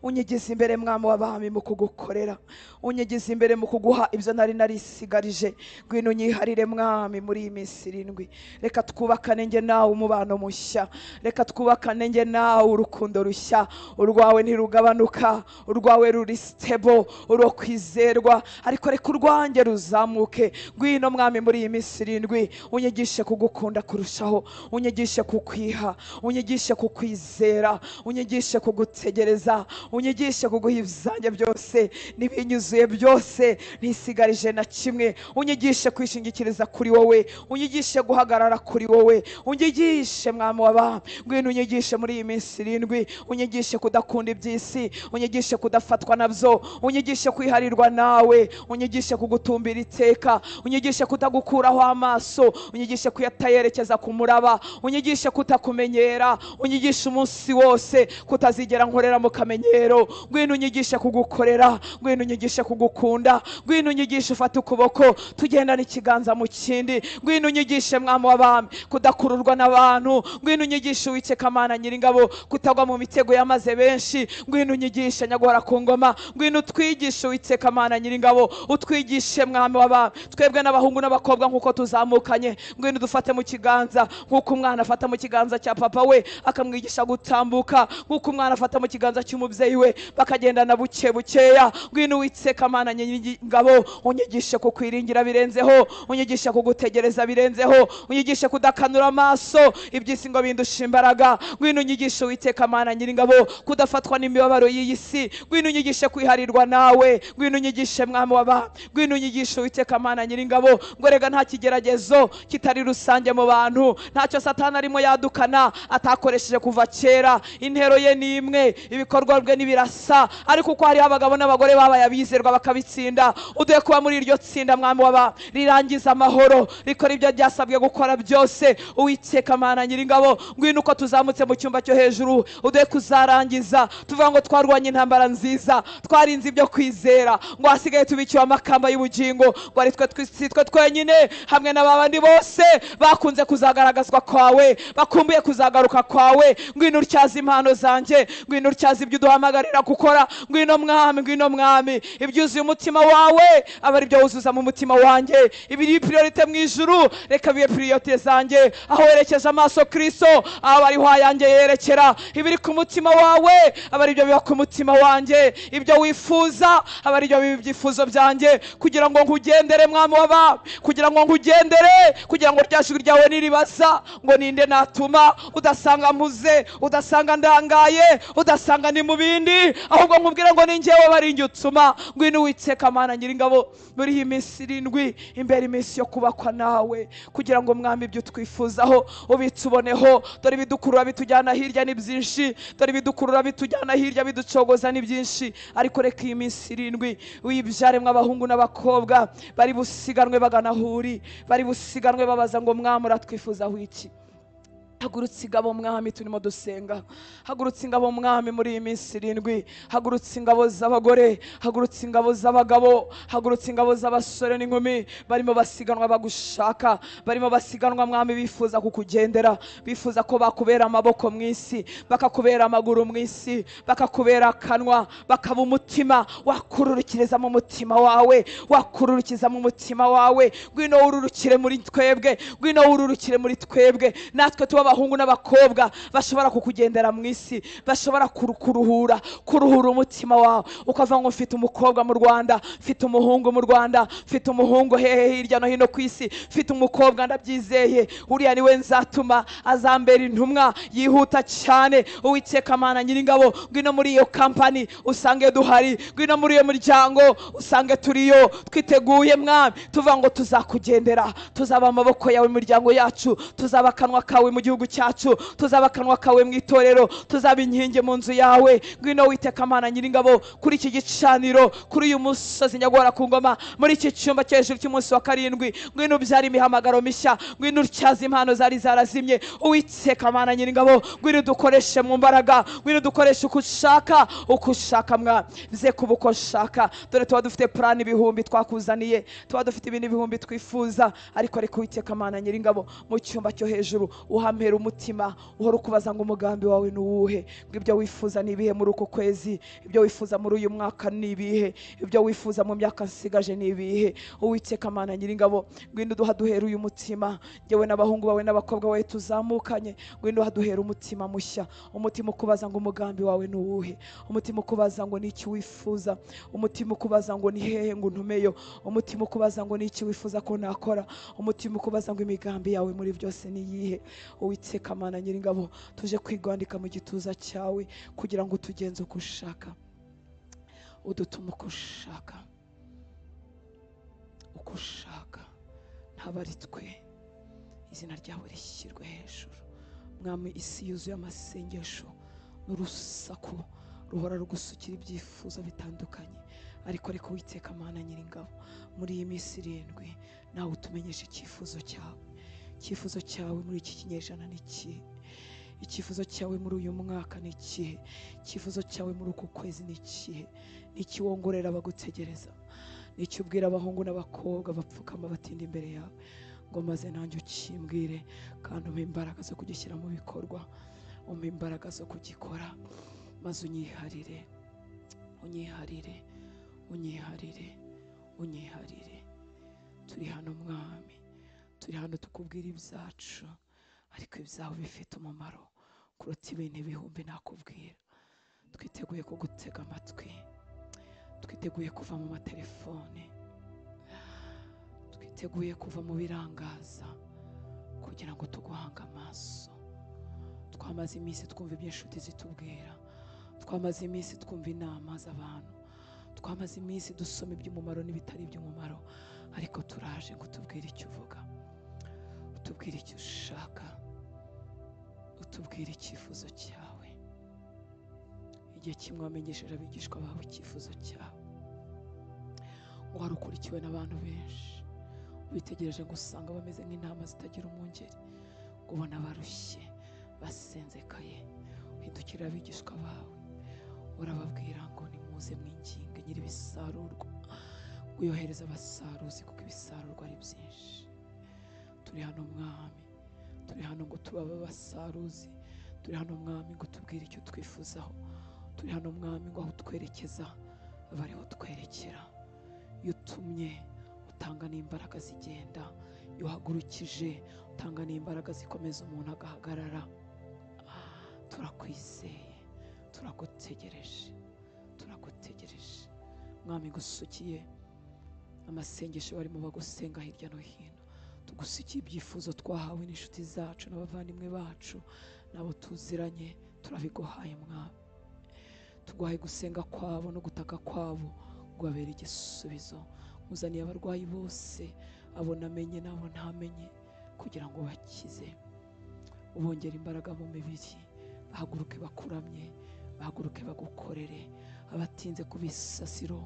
unyigize imbere mwami w'abami mu kugukorera, unyigize imbere mu kuguha ibyo nari narisigarije. Ngwino unyiharire mwami muri iyi minsi irindwi. Reka twubakane njye nawe umubano mushya, reka twubakane njye nawe urukundo rushya. Urwawe ntirugabanuka, urwawe ruri stable, urwo kwizerwa, ariko reka urwanjye ruzamuke. Ngwino mwami muri iyi minsi irindwi, unyigishe kugukunda kurushaho, unyigishe kukwiha, unyigishe kukwizera, unyigishe kugutegereza, unyigishe kuguha ibyanjye byose n'ibinyuzuye byose ntisigarije na kimwe. Unyigishe kwishingikiriza kuri wowe, unyigishe guhagarara kuri wowe, unyigishe mwami w'abami. Ngwino unyigishe muri iyi minsi irindwi, unyigishe kudakunda iby'isi, unyigishe kudafatwa nabyo, unyigishe kwiharirwa nawe, unyigishe kugutumbira iteka, unyigishe kutagukuraho amaso, unyigishe kuyatayerekeza ku muraba, unyigishe kutakumenyera, unyigishe umunsi wose kutazigera nkorera mu kamenyero. Ngwino unyigishe kugukorera, ngwino unyigishe kugukunda, ngwino unyigishe ufate ukuboko tugendane ikiganza mu kindi. Ngwino unyigishe mwami w'abami kudakururwa n'abantu, ngwino unyigishe Uwiteka Mana Nyiringabo kutagwa mu mitego yamaze benshi. Ngwino unyigishe nyaguhora ku ngoma, ngwino utwigishe Uwiteka Mana Nyiringabo, utwigishe mwami w'abami twebwe n'abahungu n'abakobwa nk'uko tuzamukanye. Ngwino dufate mu kiganza nk'uko umwana afata mu kiganza cya papa we akamwigisha gutambuka, nk'uko umwana afata mu kiganza cy'umubyeyi we bakagendana buke bukeya. Ngwino Uwiteka Mana Nyiringabo unyigishe kukwiringira birenzeho, unyigishe kugutegereza birenzeho, unyigishe kudakanura amaso iby'isi ngo bindushe imbaraga. Ngwino unyigishe Uwiteka Mana Nyiringabo kudafatwa n'imibabaro y'iyi si. Ngwino unyigishe kwiharirwa nawe, ngwino unyigishe mwami w'abami, ngwino unyigishe Uwiteka Mana Nyiringabo ngo rega nta kigeragezo kitari rusange mu bantu, ntacyo Satani arimo yadukana atakoresheje kuva kera. Intero ye ni imwe, ibikorwa bwe n'ibirasa, ariko uko hariho abagabo n'abagore babaye abizerwa bakabitsinda, uduhe kuba muri iryo tsinda mwami w'abami rirangiza amahoro, rikora ibyo ryasabwe gukora byose. Uwiteka Mana Nyiringabo ngwino uko tuzamutse mu cyumba cyo hejuru uduhe kuzarangiza tuvuga ngo twarwanye intambara nziza, twarinze ibyo kwizera, ngo hasigaye tubikiwe amakamba y'ubugingo, ngo ari twe si twe twenyine hamwe n'abandi bose bakunze kuzagaragazwa kwawe, bakumbuye kuzagaruka kwawe. Ngwino utyaze impano zanjye, ngwino utyaze ibyo uduhamagarira gukora. Ngwino mwami, ngwino mwami, ibyuzuye umutima wawe aba ari byo wuzuza mu mutima wanjye. Ibiri priorite mu ijuru reka bibe priorite zanjye. Aho werekeje amaso Kristo aba ariho ayanjye yerekera. Ibiri ku mutima wawe aba ari byo biba ku mutima wanjye. Ibyo wifuza aba ari byo biba ibyifuzo byanjye, kugira ngo nkugendere mwami w'abami, kugira ngo nkugendere, kugira ngo rya jwi ryawe niribaza ngo ninde natuma, udasanga mpuze, udasanga ndangaye, udasanga ni mu bindi, ahubwo nkubwire ngo ni njyewe bari njye utuma. Ngwino Uwiteka Mana Nyiringabo muri iyi minsi irindwi, imbere iminsi yo kubakwa nawe, kugira ngo mwami ibyo twifuzaho ubituboneho. Dore ibidukurura bitujyana hirya ni byinshi, dore ibidukurura bitujyana hirya biducogoza ni byinshi, ariko reka iyi minsi irindwi wibyaremwe abahungu n'abakobwa bari busiganwe bagana aho uri, bari busiganwe babaza ngo mwami uratwifuzaho iki. Hagurutse ingabo mwami, turimo dusenga. Hagurutse ingabo mwami muri iyi minsi irindwi. Hagurutse ingabo z'abagore, hagurutse ingabo z'abagabo, hagurutse ingabo z'abasore n'inkumi barimo basiganwa bagushaka, barimo basiganwa mwami bifuza kukugendera, bifuza ko bakubera amaboko mu isi, bakakubera amaguru mu isi, bakakubera akanwa, bakaba umutima wakururukiriza mu mutima wawe, wakururukiriza mu mutima wawe. Ngwino wururukire muri twebwe, ngwino wururukire muri twebwe, natwe tuba abahungu n'abakobwa bashobora kukugendera mu isi, bashobora kuruhura umutima wawe, ukavuga ngo mfite umukobwa mu Rwanda, mfite umuhungu mu Rwanda, mfite umuhungu hehe hirya no hino ku isi, mfite umukobwa ndabyizeye, uriya niwe nzatuma azambera intumwa yihuta cyane. Uwiteka Mana Nyiringabo, ngwino muri iyo kampani usange duhari, ngwino muri iyo muryango usange turiyo, twiteguye Mwami, tuvuga ngo tuzakugendera, tuzaba amaboko yawe mu miryango yacu, tuzaba akanwa kawe mu gihugu cyacu, tuzaba akanwa kawe mu itorero, tuzaba inkingi mu nzu yawe. Ngwino Uwiteka Mana Nyiringabo kuri iki gicaniro, kuri uyu musozi nyagora ku ngoma, muri iki cyumba cyo hejuru cy'umunsi wa karindwi, ngwino ubyara imihamagaro mishya, ngwino utyaze impano zari zarazimye. Uwiteka Mana Nyiringabo, ngwino dukoreshe mu mbaraga, ngwino dukoreshe uko ushaka, uko ushaka Mwami, bize kuba uko ushaka. Dore tuba dufite plan ibihumbi twakuzaniye, tuba dufite ibintu ibihumbi twifuza, ariko reka Uwiteka Mana Nyiringabo mu cyumba cyo hejuru uhampera umutima uhora ukubaza ngo umugambi wawe ni uwuhe, ngo ibyo wifuza ni ibihe muri uko kwezi, ibyo wifuza muri uyu mwaka ni ibihe, ibyo wifuza mu myaka nsigaje ni ibihe. Uwiteka Mana Nyiringabo, ngwino duhaduhera uyu mutima, njyewe n'abahungu bawe n'abakobwa bawe tuzamukanye, ngwino duhaduhera umutima mushya, umutima ukubaza ngo umugambi wawe ni uwuhe, umutima ukubaza ngo ni iki wifuza, umutima ukubaza ngo ni hehe ngo untumeyo, umutima ukubaza ngo ni iki wifuza ko nakora, umutima ukubaza ngo imigambi yawe muri byose ni iyihe. Uwiteka Mana Nyiringabo, tuje kwigwandika mu gituza cyawe kugira ngo utugenze uko ushaka, udutume uko ushaka, uko ushaka, ntaba ari twe, izina ryawe rishyirwe hejuru. Mwami, isi yuzuye amasengesho n'urusaku ruhora rugusukira ibyifuzo bitandukanye, ariko reka Uwiteka Mana Nyiringabo muri iyi minsi irindwi nawe utumenyeshe icyifuzo cyawe. Icyifuzo cyawe muri iki kinyejana ni ikihe? Icyifuzo cyawe muri uyu mwaka ni ikihe? Icyifuzo cyawe muri uku kwezi ni ikihe? Ni iki wongorera abagutegereza? Ni iki ubwira abahungu n'abakobwa bapfukama batinda imbere yawe? Ngo maze nanjye ukimbwire, kandi umpe imbaraga zo kugishyira mu bikorwa, umpe imbaraga zo kugikora, maze unyiharire, unyiharire, unyiharire, unyiharire. Turi hano Mwami, turi hano tukubwira ibyacu, ariko ibyawe bifite umumaro kuruta ibintu ibihumbi nakubwira. Twiteguye kugutega amatwi, twiteguye kuva mu matelefone, twiteguye kuva mu birangaza kugira ngo tuguhange amaso. Twamaze iminsi twumva iby'inshuti zitubwira, twamaze iminsi twumva inama z'abantu, twamaze iminsi dusoma iby'umumaro n'ibitari iby'umumaro, ariko turaje ngo utubwire icyo uvuga, utubwire icyo ushaka, utubwire icyifuzo cyawe. Igihe kimwe wamenyesheje abigishwa bawe icyifuzo cyawe, ngo wari ukurikiwe n'abantu benshi, witegereje ngo usanga bameze nk'intama zitagira umwungeri, ngo ubona barushye basenzekaye. Uhindukirira abigishwa bawe urababwira ngo nimuze mwinginge nyir'ibisarurwa, ngo uyohereze abasaruzi kuko ibisarurwa ari byinshi. Turi hano Mwami, turi hano ngo tubabe abasaruzi, turi hano Mwami ngo tubwire icyo twifuzaho, turi hano Mwami ngo aho twerekeza abe ariho twerekera. Iyo utumye utanga n'imbaraga zigenda, iyo uhagurukije utanga n'imbaraga zikomeza umuntu agahagarara. Turakwizeye, turagutegereje, turagutegereje Mwami. Gusukiye amasengesho barimo bagusenga hirya no hino, tugusukiye ibyifuzo twahawe n'inshuti zacu n'abavandimwe bacu nabo tuziranye, turabiguhaye Mwami. Tuguhaye gusenga kwabo no gutaka kwabo ngo babere igisubizo. Muzaniye abarwayi bose, abo namenye n'abo ntamenye, kugira ngo bakize, ubongere imbaraga mu mibiri, bahaguruke bakuramye, bahaguruke bagukorere. Abatinze ku bisasiro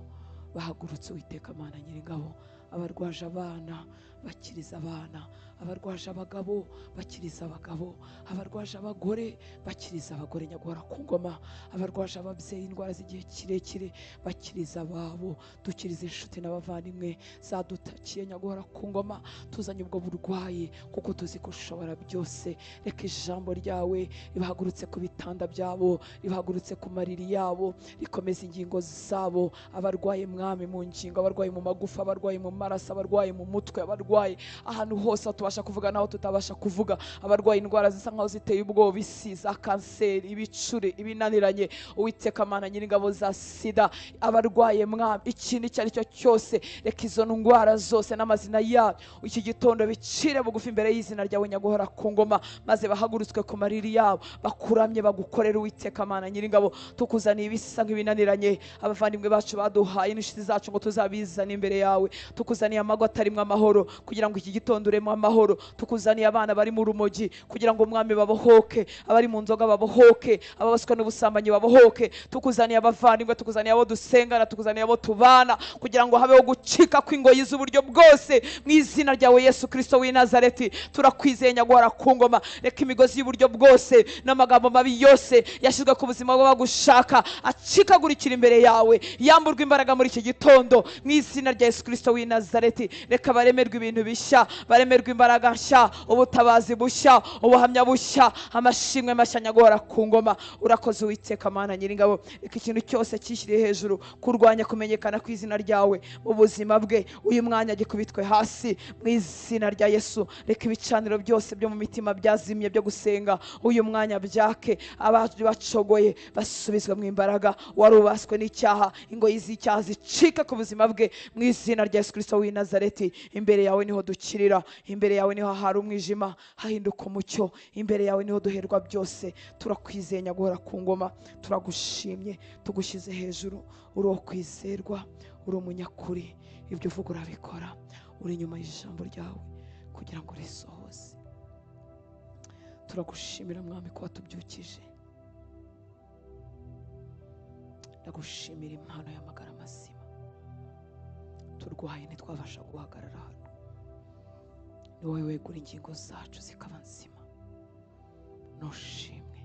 bahagurutse Uwiteka Mana Nyiringabo, abarwaje abana bakiriza abana, abarwaje abagabo bakiriza abagabo, abarwaje abagore bakiriza abagore nyagora ku ngoma, abarwaje ababyeyi indwara z'igihe kirekire bakiriza ababo. Dukiriza inshuti n'abavandimwe zadutakiye nyagora ku ngoma, tuzanye ubwo burwayi kuko tuzi ko ushobora byose. Reka ijambo ryawe ribahagurutse ku bitanda byabo, ribahagurutse ku mariri yabo, rikomeza ingingo zabo. Abarwaye Mwami mu ngingo, abarwaye mu magufa, abarwaye mu maraso, abarwaye mu mutwe, abarwaye abarwaye ahantu hose tubasha kuvuga naho tutabasha kuvuga, abarwaye indwara zisa nkaho ziteye ubwoba, isi za kanseri, ibicuri, ibinaniranye, Uwiteka Mana nyiringabo za sida, abarwaye Mwami ikintu icyo ari cyo cyose, reka izo ndwara zose n'amazina yabo iki gitondo bicire bugufi imbere y'izina ryawe nyaguhora ku ngoma, maze bahagurutswe ku mariri yabo bakuramye bagukorera. Uwiteka Mana nyiringabo, tukuzaniye ibisa nk'ibinaniranye, abavandimwe bacu baduhaye n'inshuti zacu ngo tuzabizane imbere yawe, tukuzaniye amago atarimwe amahoro kugira ngo iki gitondo uremo amahoro, tukuzaniye abana bari mu rumogi kugira ngo Mwami babohoke, abari mu nzoga babohoke, ababaswa n'ubusambanyi babohoke, tukuzaniye abavandimwe, tukuzaniye abo dusengana, tukuzaniye abo tubana kugira ngo habeho gucika kw'ingoyi z'uburyo bwose mu izina ryawe Yesu Kristo w'i Nazareti. Turakwizeye nyaguhora ku ngoma, reka imigozi y'uburyo bwose n'amagambo mabi yose yashyizwe ku buzima bw'abagushaka acikagurikira imbere yawe, yamburwa imbaraga muri iki gitondo mu izina rya Yesu Kristo w'i Nazareti. Reka baremerwe ibintu bishya, baremerwe imbaraga nshya, ubutabazi bushya, ubuhamya bushya, amashimwe mashya nyaguhora ku ngoma. Urakoze Uwiteka Mana nyiringabo, reka ikintu cyose cyishyiriye hejuru kurwanya kumenyekana kw'izina ryawe mu buzima bwe uyu mwanya gikubitwe hasi mu izina rya Yesu. Reka ibicaniro byose byo mu mitima byazimye byo gusenga uyu mwanya byake, abacu bacogoye basubizwe mu imbaraga, warubaswe n'icyaha, ingoyi z'icyaha zicika ku buzima bwe mu izina rya Yesu Kristo w'i Nazareti. Imbere yawe niho dukirira, imbere yawe niho hari umwijima hahinduka umucyo, imbere yawe niho duherwa byose. Turakwizeye nyaguhora ku ngoma, turagushimye, tugushyize hejuru, uri uwo kwizerwa, uri umunyakuri, ibyo uvuga urabikora, uri inyuma y'ijambo ryawe kugira ngo risohoze. Turagushimira Mwami ko watubyukije, ndagushimira impano y'amagara mazima. Turwaye ntitwabasha guhagarara hano, ni wowe wegura ingingo zacu zikaba nzima, nushimwe,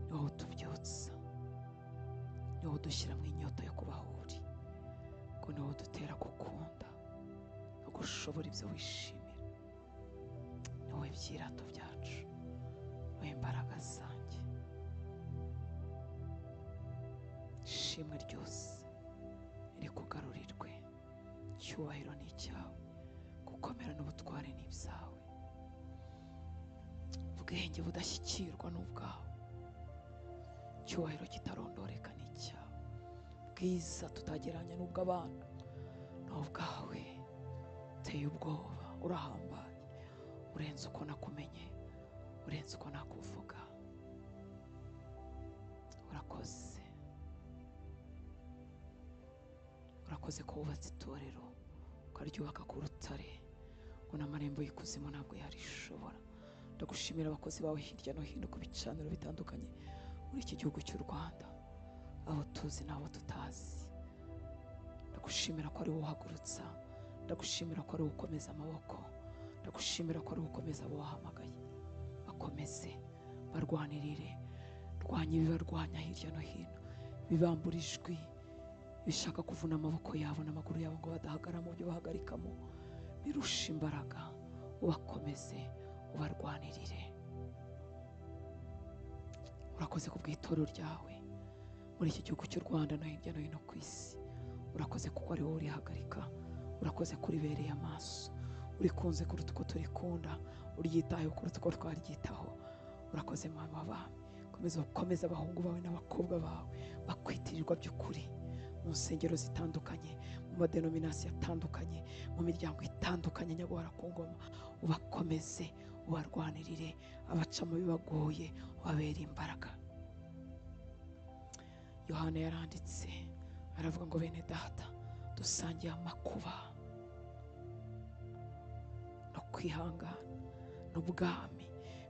ni wowe utubyutsa, ni wowe udushyira mu inyota yo kubaho uri, ngo ni wowe udutera gukunda no gushobora ibyo wishimira, ni wowe byirato byacu, ni wowe imbaraga zanjye. Ishimwe ryose rikugarurirwe, icyubahiro ni icyawe, gukomera n'ubutware ni ibyawe, ubwenge budashyikirwa n'ubwawe, icyubahiro kitarondoreka ni icyawe, bwiza tutagereranya n'ubw'abantu ni ubwawe. Uteye ubwoba, urahambaye, urenze uko nakumenye, urenze uko nakuvuga. Urakoze, urakoze ko wubatse itorero ukaryubaka ku rutare, ngo n'amarembo y'ikuzimu ntabwo yarishobora. Ndagushimira abakozi bawe hirya no hino ku bicaniro bitandukanye muri iki gihugu cy'u Rwanda, abo tuzi n'abo tutazi. Ndagushimira ko ari wowe uhagurutsa, ndagushimira ko ari wowe ukomeza amaboko, ndagushimira ko ari wowe ukomeza abo wahamagaye, bakomeze barwanirire, rwanya ibibarwanya hirya no hino, bibambura ijwi bishaka kuvuna amaboko yabo n'amaguru yabo ngo badahagara mu byo bahagarikamo, birusha imbaraga, ubakomeze, ubarwanirire. Urakoze ku bw'itorero ryawe muri iki gihugu cy'u Rwanda no hirya no hino ku isi. Urakoze kuko ari wowe urihagarika, urakoze kuribereye amaso, urikunze kuruta uko turikunda, uryitayeho kuruta uko twaryitaho. Urakoze Mwami w'abami, komeza ukomeze abahungu bawe n'abakobwa bawe bakwitirirwa by'ukuri mu nsengero zitandukanye, mu madenominasiyo atandukanye, mu miryango itandukanye nyaguhora ku ngoma, ubakomeze, ubarwanirire, abacamo bibagoye ubabere imbaraga. Yohana yaranditse aravuga ngo bene data dusangiye amakuba no kwihangana n'ubwami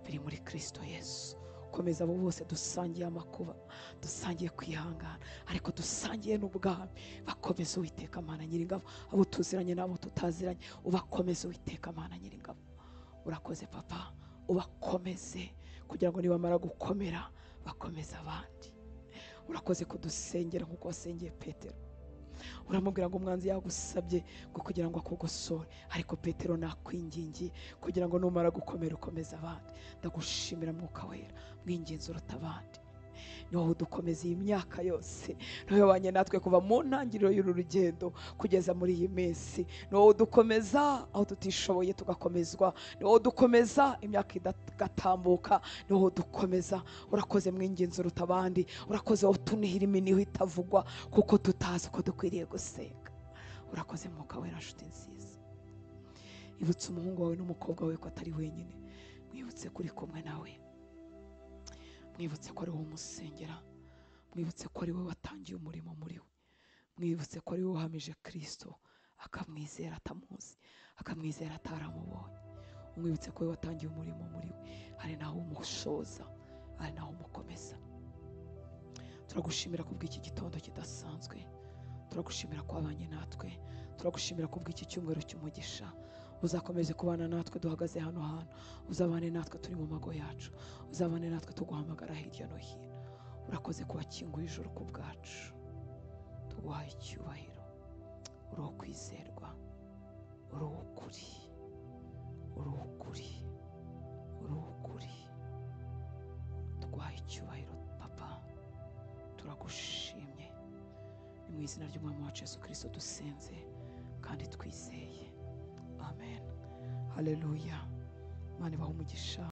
biri muri Kristo Yesu. Komeza abo bose dusangiye amakuba, dusangiye kwihangana, ariko dusangiye n'ubwami, bakomeze Uwiteka Mana nyiringabo, abo tuziranye n'abo tutaziranye, ubakomeze Uwiteka Mana nyiringabo. Urakoze Papa, ubakomeze kugira ngo nibamara gukomera bakomeze abandi. Urakoze kudusengera nk'uko wasengeye Petero, uramubwira ngo umwanzi yagusabye ngo kugira ngo akugosore, ariko Petero nakwingingiye kugira ngo numara gukomera ukomeze abandi. Ndagushimira Mwuka Wera, mwinginzi uruta abandi. Ni wowe udukomeza iyi myaka yose, ni wowe wabanye natwe kuva mu ntangiriro y'uru rugendo kugeza muri iyi minsi. Ni wowe udukomeza aho tutishoboye tugakomezwa, ni wowe udukomeza imyaka igatambuka, ni wowe udukomeza. Urakoze mwinginzi uruta abandi, urakoze wowe utunihira iminiho itavugwa kuko tutazi uko dukwiriye gusenga. Urakoze Mwuka Wera, nshuti nziza. Ibutse umuhungu wawe n'umukobwa wawe ko atari wenyine, mwibutse ko uri kumwe nawe, mwibutse ko ari wowe umusengera, mwibutse ko ari wowe watangiye umurimo muri we, mwibutse ko ari wowe wahamije Kristo akamwizera atamuzi, akamwizera ataramubonye. Umwibutse ko we watangiye umurimo muri we, hari naho umushoza, hari naho umukomeza. Turagushimira kubw'iki gitondo kidasanzwe, turagushimira ko wabanye natwe, turagushimira kubw'iki cyumweru cy'umugisha. Uzakomeze kubana natwe duhagaze hano hantu, uzabane natwe turi mu mago yacu, uzabane natwe tuguhamagara hirya no hino. Urakoze kubakinguye ijuru ku bwacu, tuguhaye icyubahiro. Uri uwo kwizerwa, uri uw'ukuri, uri uw'ukuri, uri uw'ukuri. Tuguhaye icyubahiro Papa, turagushimye. Ni mu izina ry'Umwami wacu Yesu Kristo dusenze kandi twizeye, amen. Haleluya. Imana ibahe umugisha.